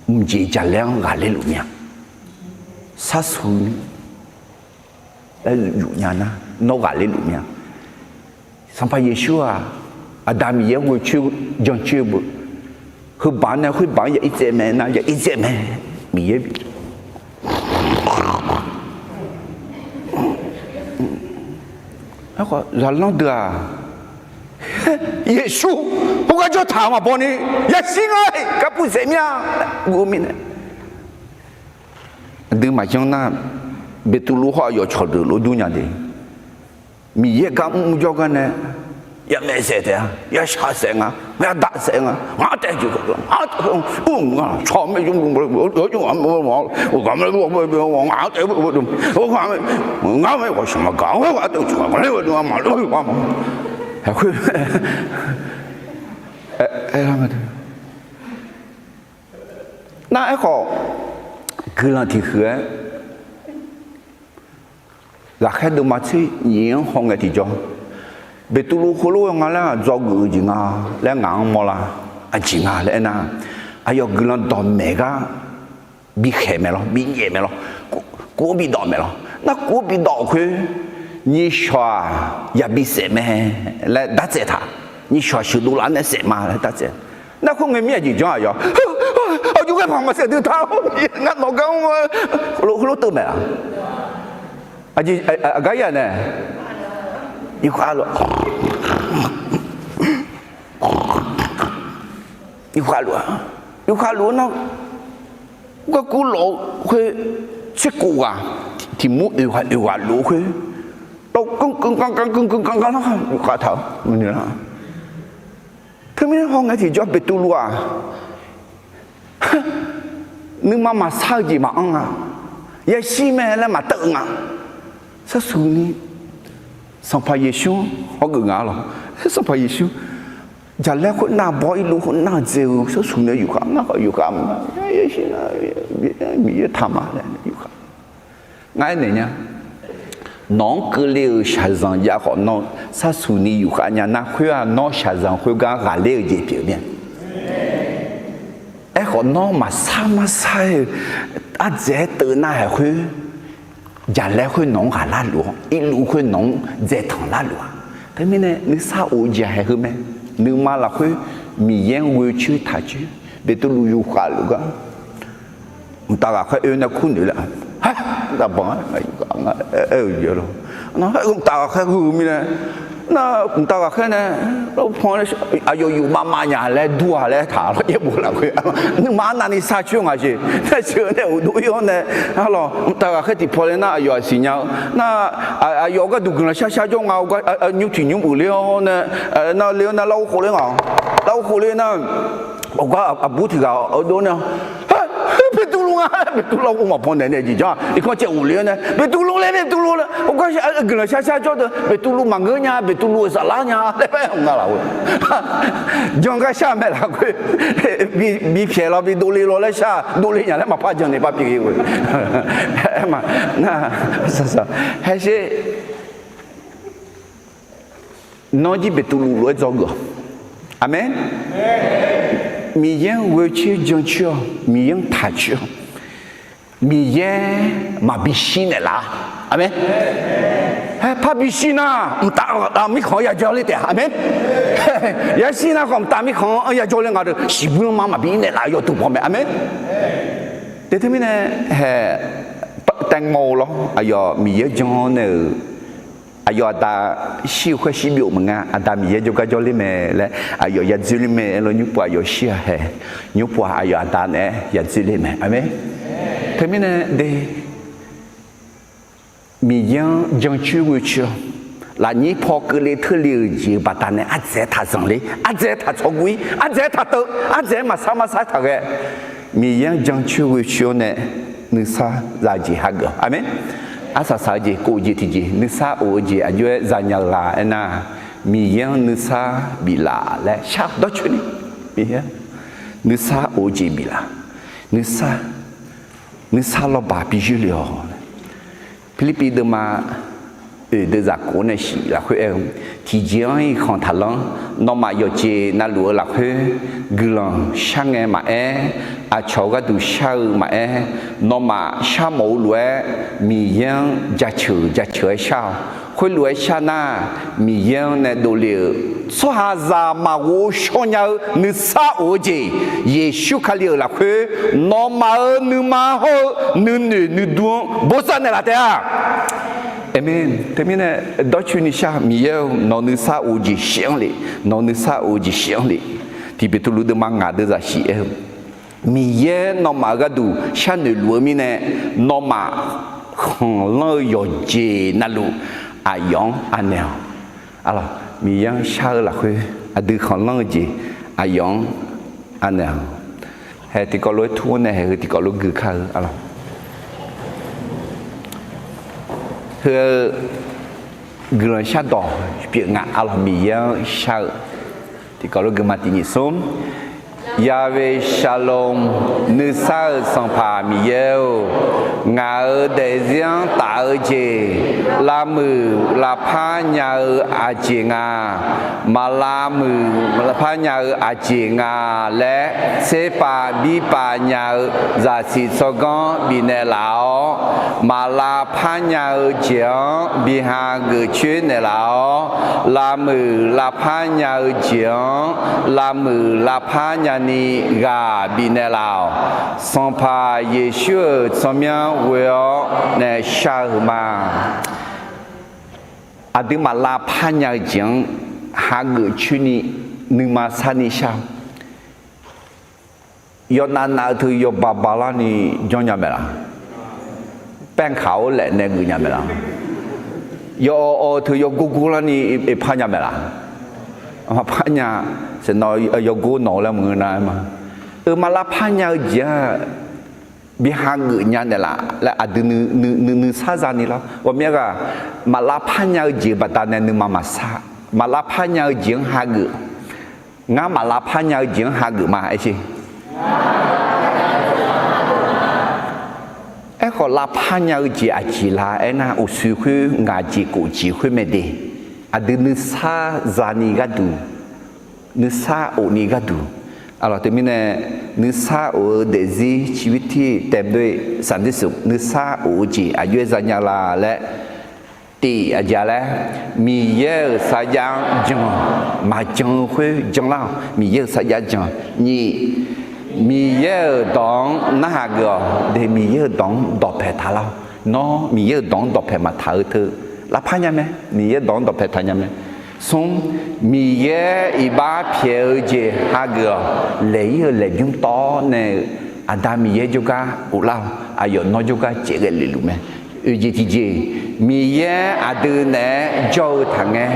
mqjeq jaqlaer-anr ghaqler luf mir-a. Sharsuq ni laer yuf nya nar, nawr ghaqler luf mir-a. Sanqpaq Yeqsur-aq, Aqda Miqyaer ghoe coer jancoer-eu beu, heubaq-anr nae khoerbaq-anr ya ir tsaev mae nar, ya ir tsaev mae. Miqyaer bi Aerkhawf, zaqlanr deuq-aq, Yeqsur khoergar jawr taq maqbaw ni, yashir nga, garpuf saef mir-a, ghov mirnae. Aqdui maqjanr nar, Beqtuvluv hawr aqyawf cawqdeuq lof dur nya de. Miqyaer gar mrmr jawrgar nae, yamaeq saef taef-a, yashaq saef nga, yadaq saef nga, ngar taef jeq, ngar taef, ur, ngar cawq mae, ngar mae, ghawqshaq maqgaq, ngar taef, maqlof, maqlof, maqlof. Nar aerkhawf, guiqlanq tiqhuiq-aer ghaqkhaer deuvma tser nyiq-anr hawngae tiqjawr, Beqtuvluv heulof-aer nga laer-aq, dzawgeuf-eu jeq nga laer ngaq-anr mawrlar. Aqjeq nga laer aernar, aqyawf guiqlanq dawqmaeq gar bikhaeq mae lawr, binyaef mae lawr, kuv-anr bidawq mae lawr. Nar kuv-anr bidawq khoer, nyiqshawq-aq yabi saef mae laer dartsaev taq. Nyiqshawq sheuqdov laf-anr nae saef ma laer dartsaev. Nar khoerngae mir aqjeq janr-aq yawr, aqjox ghae paq maqsaef dui ta, ngar nawq gar mr-eu, heulof teuv mae-a. Aqjeq aqgar ir-aq nae, yawkhav luf, yawkhav luf-a, yawkhav luf-eu nar, garkuv lawf-eu khoer, tserkhof ghaq tiq mur oeq ghaq oeq ghaq luf-eu khoer, tawv keuv keuv ganr ganr keuv keuv ganr ganr lar yawkhav taq-eu maqnoeq lar. Teumirnae hawngae tiqjawr Beqtuvluv-aq, nuima maqsar-eu jeq maqanr nga, yashir mae laer maqteuv-eu nga. Sharsuq ni Sanqpaq Yeqsur-anr hawgeuf nga lawr. Sanqpaq Yeqsur, jaqlaer khoernav baw, irluv khoernav dzae-eu sharsuq nae yufkhav, ngar khawf yufkhav ma, yashir, Miqyaer taq ma laer yufkhav. Ngar aernaeq nya, nawq-anr keuvle-euq shaqzanq jav khawf, nawr sharsuq ni yufkhav nya nar, khoer-aq nawr shaqzanq khoergar ghaqler-eu jeq pyeuf mir-a. Aerkhawf, nawr maqsar marsar-eu ardzaeq-aer teuv nar-aer khoer, jaqlaer khoer nawq-anr ghaqlar luf-awr, irluv khoer nawq-anr dzaetanq lar luf-a. Teumirnae nuisar of-eu jeq haeq heu mae. Nuima lafkhoer Miqyaer-anr ghoe coer taq coer, Beqtuvluv yufkhav luf gar, mqtav ghaqkhaer oe nae kur noeq laer, ha, aqbanq-aer aer-eu jeq lawr, mqtav ghaqkhaer heu-eu mirnae, nar mqtav ghaqkhaer nae, aqyawf yufmav mav nya laer dur-a laer taq lawr, yaerbof lafkhoer nuima arnavni sar coer nga jeq. Nar sheuq-eu nae uqdov ir-awr nae, arlawq, mqtav ghaqkhaer tiqpaw le nar aqyawf-aq siqnya-eu nar, aqyawf gharduq guiqlanq shar shar jawr nga, nymr tiq nymr uiqler-awr nae, nar le-awr nar larghov khofler nga, larghov khofler nar, awqgar aqbur tiq ghaq-awr dov nae, Beqtuvluv nga, Beqtuvluv larghov maqbaw naeq nae jeq janr-aq, irkanr caev uiqler-awr nae, Beqtuvluv le, Beqtuvluv le, awqgar guiqlanq shar shar jawr deuq, Beqtuvluv maqngeur nya, Beqtuvluv-euq saflar nya laer paer-aer nga laf-eu, janr gar shar mae lafkhoer, bipyaeq lawr bidov le lawr laer shar, dov le nya laer maqpar jan nae par pyeuf-eu, aer ma, nar, haer sher. Nawr jir Beqtuvluv lof-aer dzawgeuf-awq. Aqmeq. Miqyaer-anr ghoe coer jan coer-awq, Miqyaer-anr taq coer-awq. Miqyaer maqbi shir naeqlaf-a. Aqmeq. Haer par bi shir nar, mqtav mirkhanq-anr yajawr ler taef-a. Aqmeq. Yashir nar khawf mqtav mirkhanq-anr yajawr ler nga deuq, shiqbuir lanma maqbi naeqlaf yawduq baw mae. Aqmeq. Te teumirnae, hae, taev ngaw-eu lawr, aqyawf Miqyaer jan nae-euq aqyawf aqda shir-eu khoer shir byov maqnga, aqda Miqyaer jawrgar jawrler mae laer aqyawf yadzoerler mae lawr, nymr pov aqyawf shir-a hae, nymr pov-aq aqyawf aqda naeq-aer yadzoerler mae. Aqmeq. Teumirnae de, Miqyaer-anr jancoer ghoecoer-awq. lafnyir paw keuvle teule-euq jeq-euq baqdanae ardzaeq-aer taq zanqler, ardzaeq-aer taq tsawrguv-ir, ardzaeq-aer taq teuv, ardzaeq-aer maqsar maqsar taq ghae, Miqyaer-anr jancoer ghoecoer-awr nae nuisar za-eu jeq hageuf-awq. Aqmeq. Arsaq saq-eu jeq, kof jeq tiqjeq, nuisar of-eu jeq aqjox-aer zanya-eu la aernar, Miqyaer-anr nuisar biflaf laer shar-awq. Dawrcoeni Miqyaer nuisar of-eu jeq biflaf, nuisar, nuisar lawrbaq bi yoerle-awq. Pirlirpiv deuvma oeq deuvzaq kof-awr nae shif lafkhoer aer-eu, tiqjeq-anr irkhanq taqlanr. Nawmaf yawqjeq navluf-eu lafkhoer guiqlanq shar ngae maqaer, aqcawq gharduq shar-eu maqaer, nawmaf sharmawf-eu lof-aer Miqyaer-anr jaceuq jaceuq-aer shar-awq. Khoerlof-aer shar nar, Miqyaer-anr nae dovle-euq tsawrhaqzaq maqghov shawr nya-eu nuisar of-eu jeq, Yeqsur Kali-euq lafkhoer nawmaf-euq nuima hawr-eu nuinoeq nuidur-anr bosav naeqlaf taef-a. Aqmeq. Teumirnae dawrcoeni shar, Miqyaer-eu, nawq nuisar of-eu jeq shif-anr le, nawq nuisar of-eu jeq shif-anr le. Tiq Beqtuvluv deuvma ngaq deuvzaq shif aer-eu, Miqyaer nawmaf-euq gharduq sharnoeq luf-eu mirnae, nawmaf khanqlanr-eu yawqjeq navluf aqyawf-anr anaeq-awq. Aqlawq, Miqyaer-anr shar-eu lafkhoer aqdui khanqlanr-eu jeq aqyawf-anr anaeq-awq. Hae tiqkawv lof-aer tur-awr nae haeq heu tiqkawv lof gui kar-eu aqlawq. Heu guiqlanq shardawq pyeuf nga. Aqlawq, Miqyaer-anr shar-eu tiqkawv lof gui ma. Tiq nyiq smr. Yahweh Shalom, nuisar-euq Sanqpaq Miqyaer-or, ngaq-euq daefzir-anr taf-eu jeq lavmuiq lavpar nya-eu aqjeq nga. Maq lavmuiq lavpar nya-eu aqjeq nga laer tserpav birpav nya-eu zaqsiq tsawrganr bifnaeq laf-awr, maq lavpar nya-eu jeq-anr bi hageuf coer naeqlaf-awr, lavmuiq lavpar nya-eu jeq-anr lavmuiq lavpar nyani ghaq bifnaeq laf-awq. Sanqpaq Yeqsur-euq tsawrmyanr ghoe-awr nae shar-eu ma. Aqdui maq lavpar nya-eu jeq-anr hageuf coer ni nuima sar ni shar-awq. Yawnav nav-eu teu yawba balarni janrnya maeqlaf? Paerkaq-awr laef nae geufnya maeqlaf? Yawawv awv-eu teu yawgor gorlarni par nya maeqlaf? Maq par nya. Saeqnawv yawgor nawq-eu laer maqngeur nar-aer ma. Euq maq lavpar nya-eu jeq-aq bi hageuf nya naeqlaf laer aqdui nuisar zani lar. Ghawqmya ghaq maq lavpar nya-eu jeq-eu baqdanae nuima maqsar. Maq lavpar nya-eu jeq-anr hageuf. Ngar maq lavpar nya-eu jeq-anr hageuf ma aer sher. Aerkhawf lavpar nya-eu jeq aqjeq la aernar, uqshoe khoer ngaq jeq kof jeq khoer mae de. Aqdui nuisar zani gharduq, nuisar of ni gharduq. Aqlawq teumirnae, nuisar of-eu daefzir ciqbir tir tae beu saqnir suf nuisar of-eu jeq aqjox-aer zanya la laer tif aqjeq laer, Miqyaer-euq sarjax-anr jan, maqjan-eu khoer janlar-awq. Miqyaer-euq sarjax jan. Nyiq, Miqyaer-euq dawq-anr narhaq geuf-awq de. Miqyaer-euq dawq-anr dawqpae taq lar-awq. Nawr Miqyaer-euq dawq-anr dawqpae maqtaq-eu teu lavpar nya mae. Miqyaer dawq-anr dawqpae taq nya mae. Smr, Miqyaer iqbax pyaeq-eu jeq hageuf-awq. Laeq-ir-eu laeqbymr tawv-awr nae-euq Aqda Miqyaer jawrgar ghoflar-awq. Aqyawf nawr jawrgar caevghae lef luf mae. Oeq jeq tiqjeq, Miqyaer aqdui naeq-aer jawr-eu taqngae,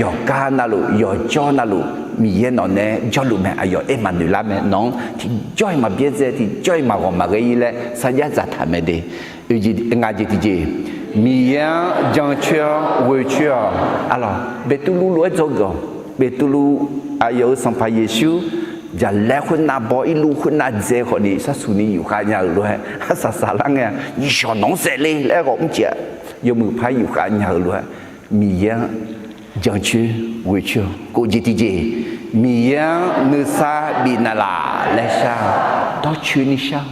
yawqgar navluf yawqjawr navluf Miqyaer nawq naeq-aer jawrluf mae. Aqyawf aer maqnoeq lar mae. Nawq-anr tiqjawr-iq maqbyaerdzae, tiqjawr-iq maqghawq maqghae-ir laer sarjax dzaqtaq mae de. Oeq jeq, ngaq jeq tiqjeq, Miqyaer-anr jancoer-awr ghoecoer-awq. Aqlawq, Beqtuvluv lof-aer dzawgeuf-awq. Beqtuvluv, aqyawf-euq Sanqpaq Yeqsur jaqlaer khoernav baw, irluv khoernav dzae khawfni sharsuq ni yufkhav nya-euq lof-aer, arsaq saqlar ngae-a, Iqshawq nawq-anr saevle laer ghawq mrcaev-a, yawmuiq par yufkhav nya-euq lof-aer, Miqyaer-anr jancoer ghoecoer-awq. Kof jeq tiqjeq, Miqyaer-anr nuisar bifnaeq laf laer shar-awq. Dawrcoeni shar-awq.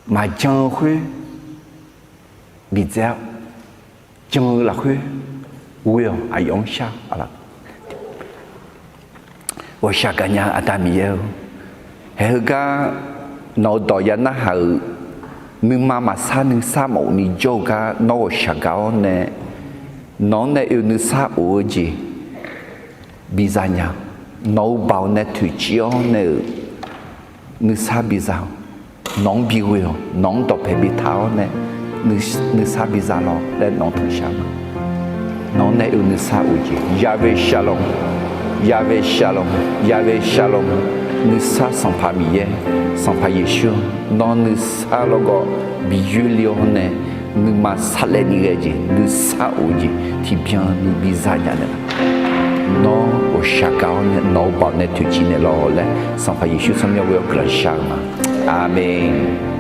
Maqjan-eu khoer bidzae-awr, jan-eu lafkhoer ghoe-awq. Aqyawf-anr shar-awq. Ghawqshaq gaqnya-eu Aqda Miqyaer-or, haeq heugar nawq-eu dawq ya narhaq-euq nuima maqsar nuisar maqofni jawr-eu gar nawr ghawqshaq gaq-awr nae, nawq-anr nae oe nuisar of-eu jeq biza nya-eu, nawq-eu baoq nae toeqciv-awr nae-euq nuisar biza-awq. Nawq-anr bighoe-awq. Nawq-anr dawqpae bitaq-awr nae nuisar biza lawq laer nawq-anr tanqshar ma. Nawq-anr nae oe nuisar of-eu jeq, Yahweh Shalom, Yahweh Shalom, Yahweh Shalom. Nuisar Sanqpaq Miqyaer, Sanqpaq Yeqsur, nawr nuisar lawrgawv bi yoerle-awr nae, nuima sarlaevni ghae jeq, nuisar of-eu jeq tiqbyan ni biza nya naeqlaf. Nawr ghawqshaq gaq-awr nae nawq-eu baoq nae toeqciv naeqlaf-awq laer Sanqpaq Yeqsur tsawrmyanr ghoe-awr guiqlanq shar-eu ma. Aqmeq.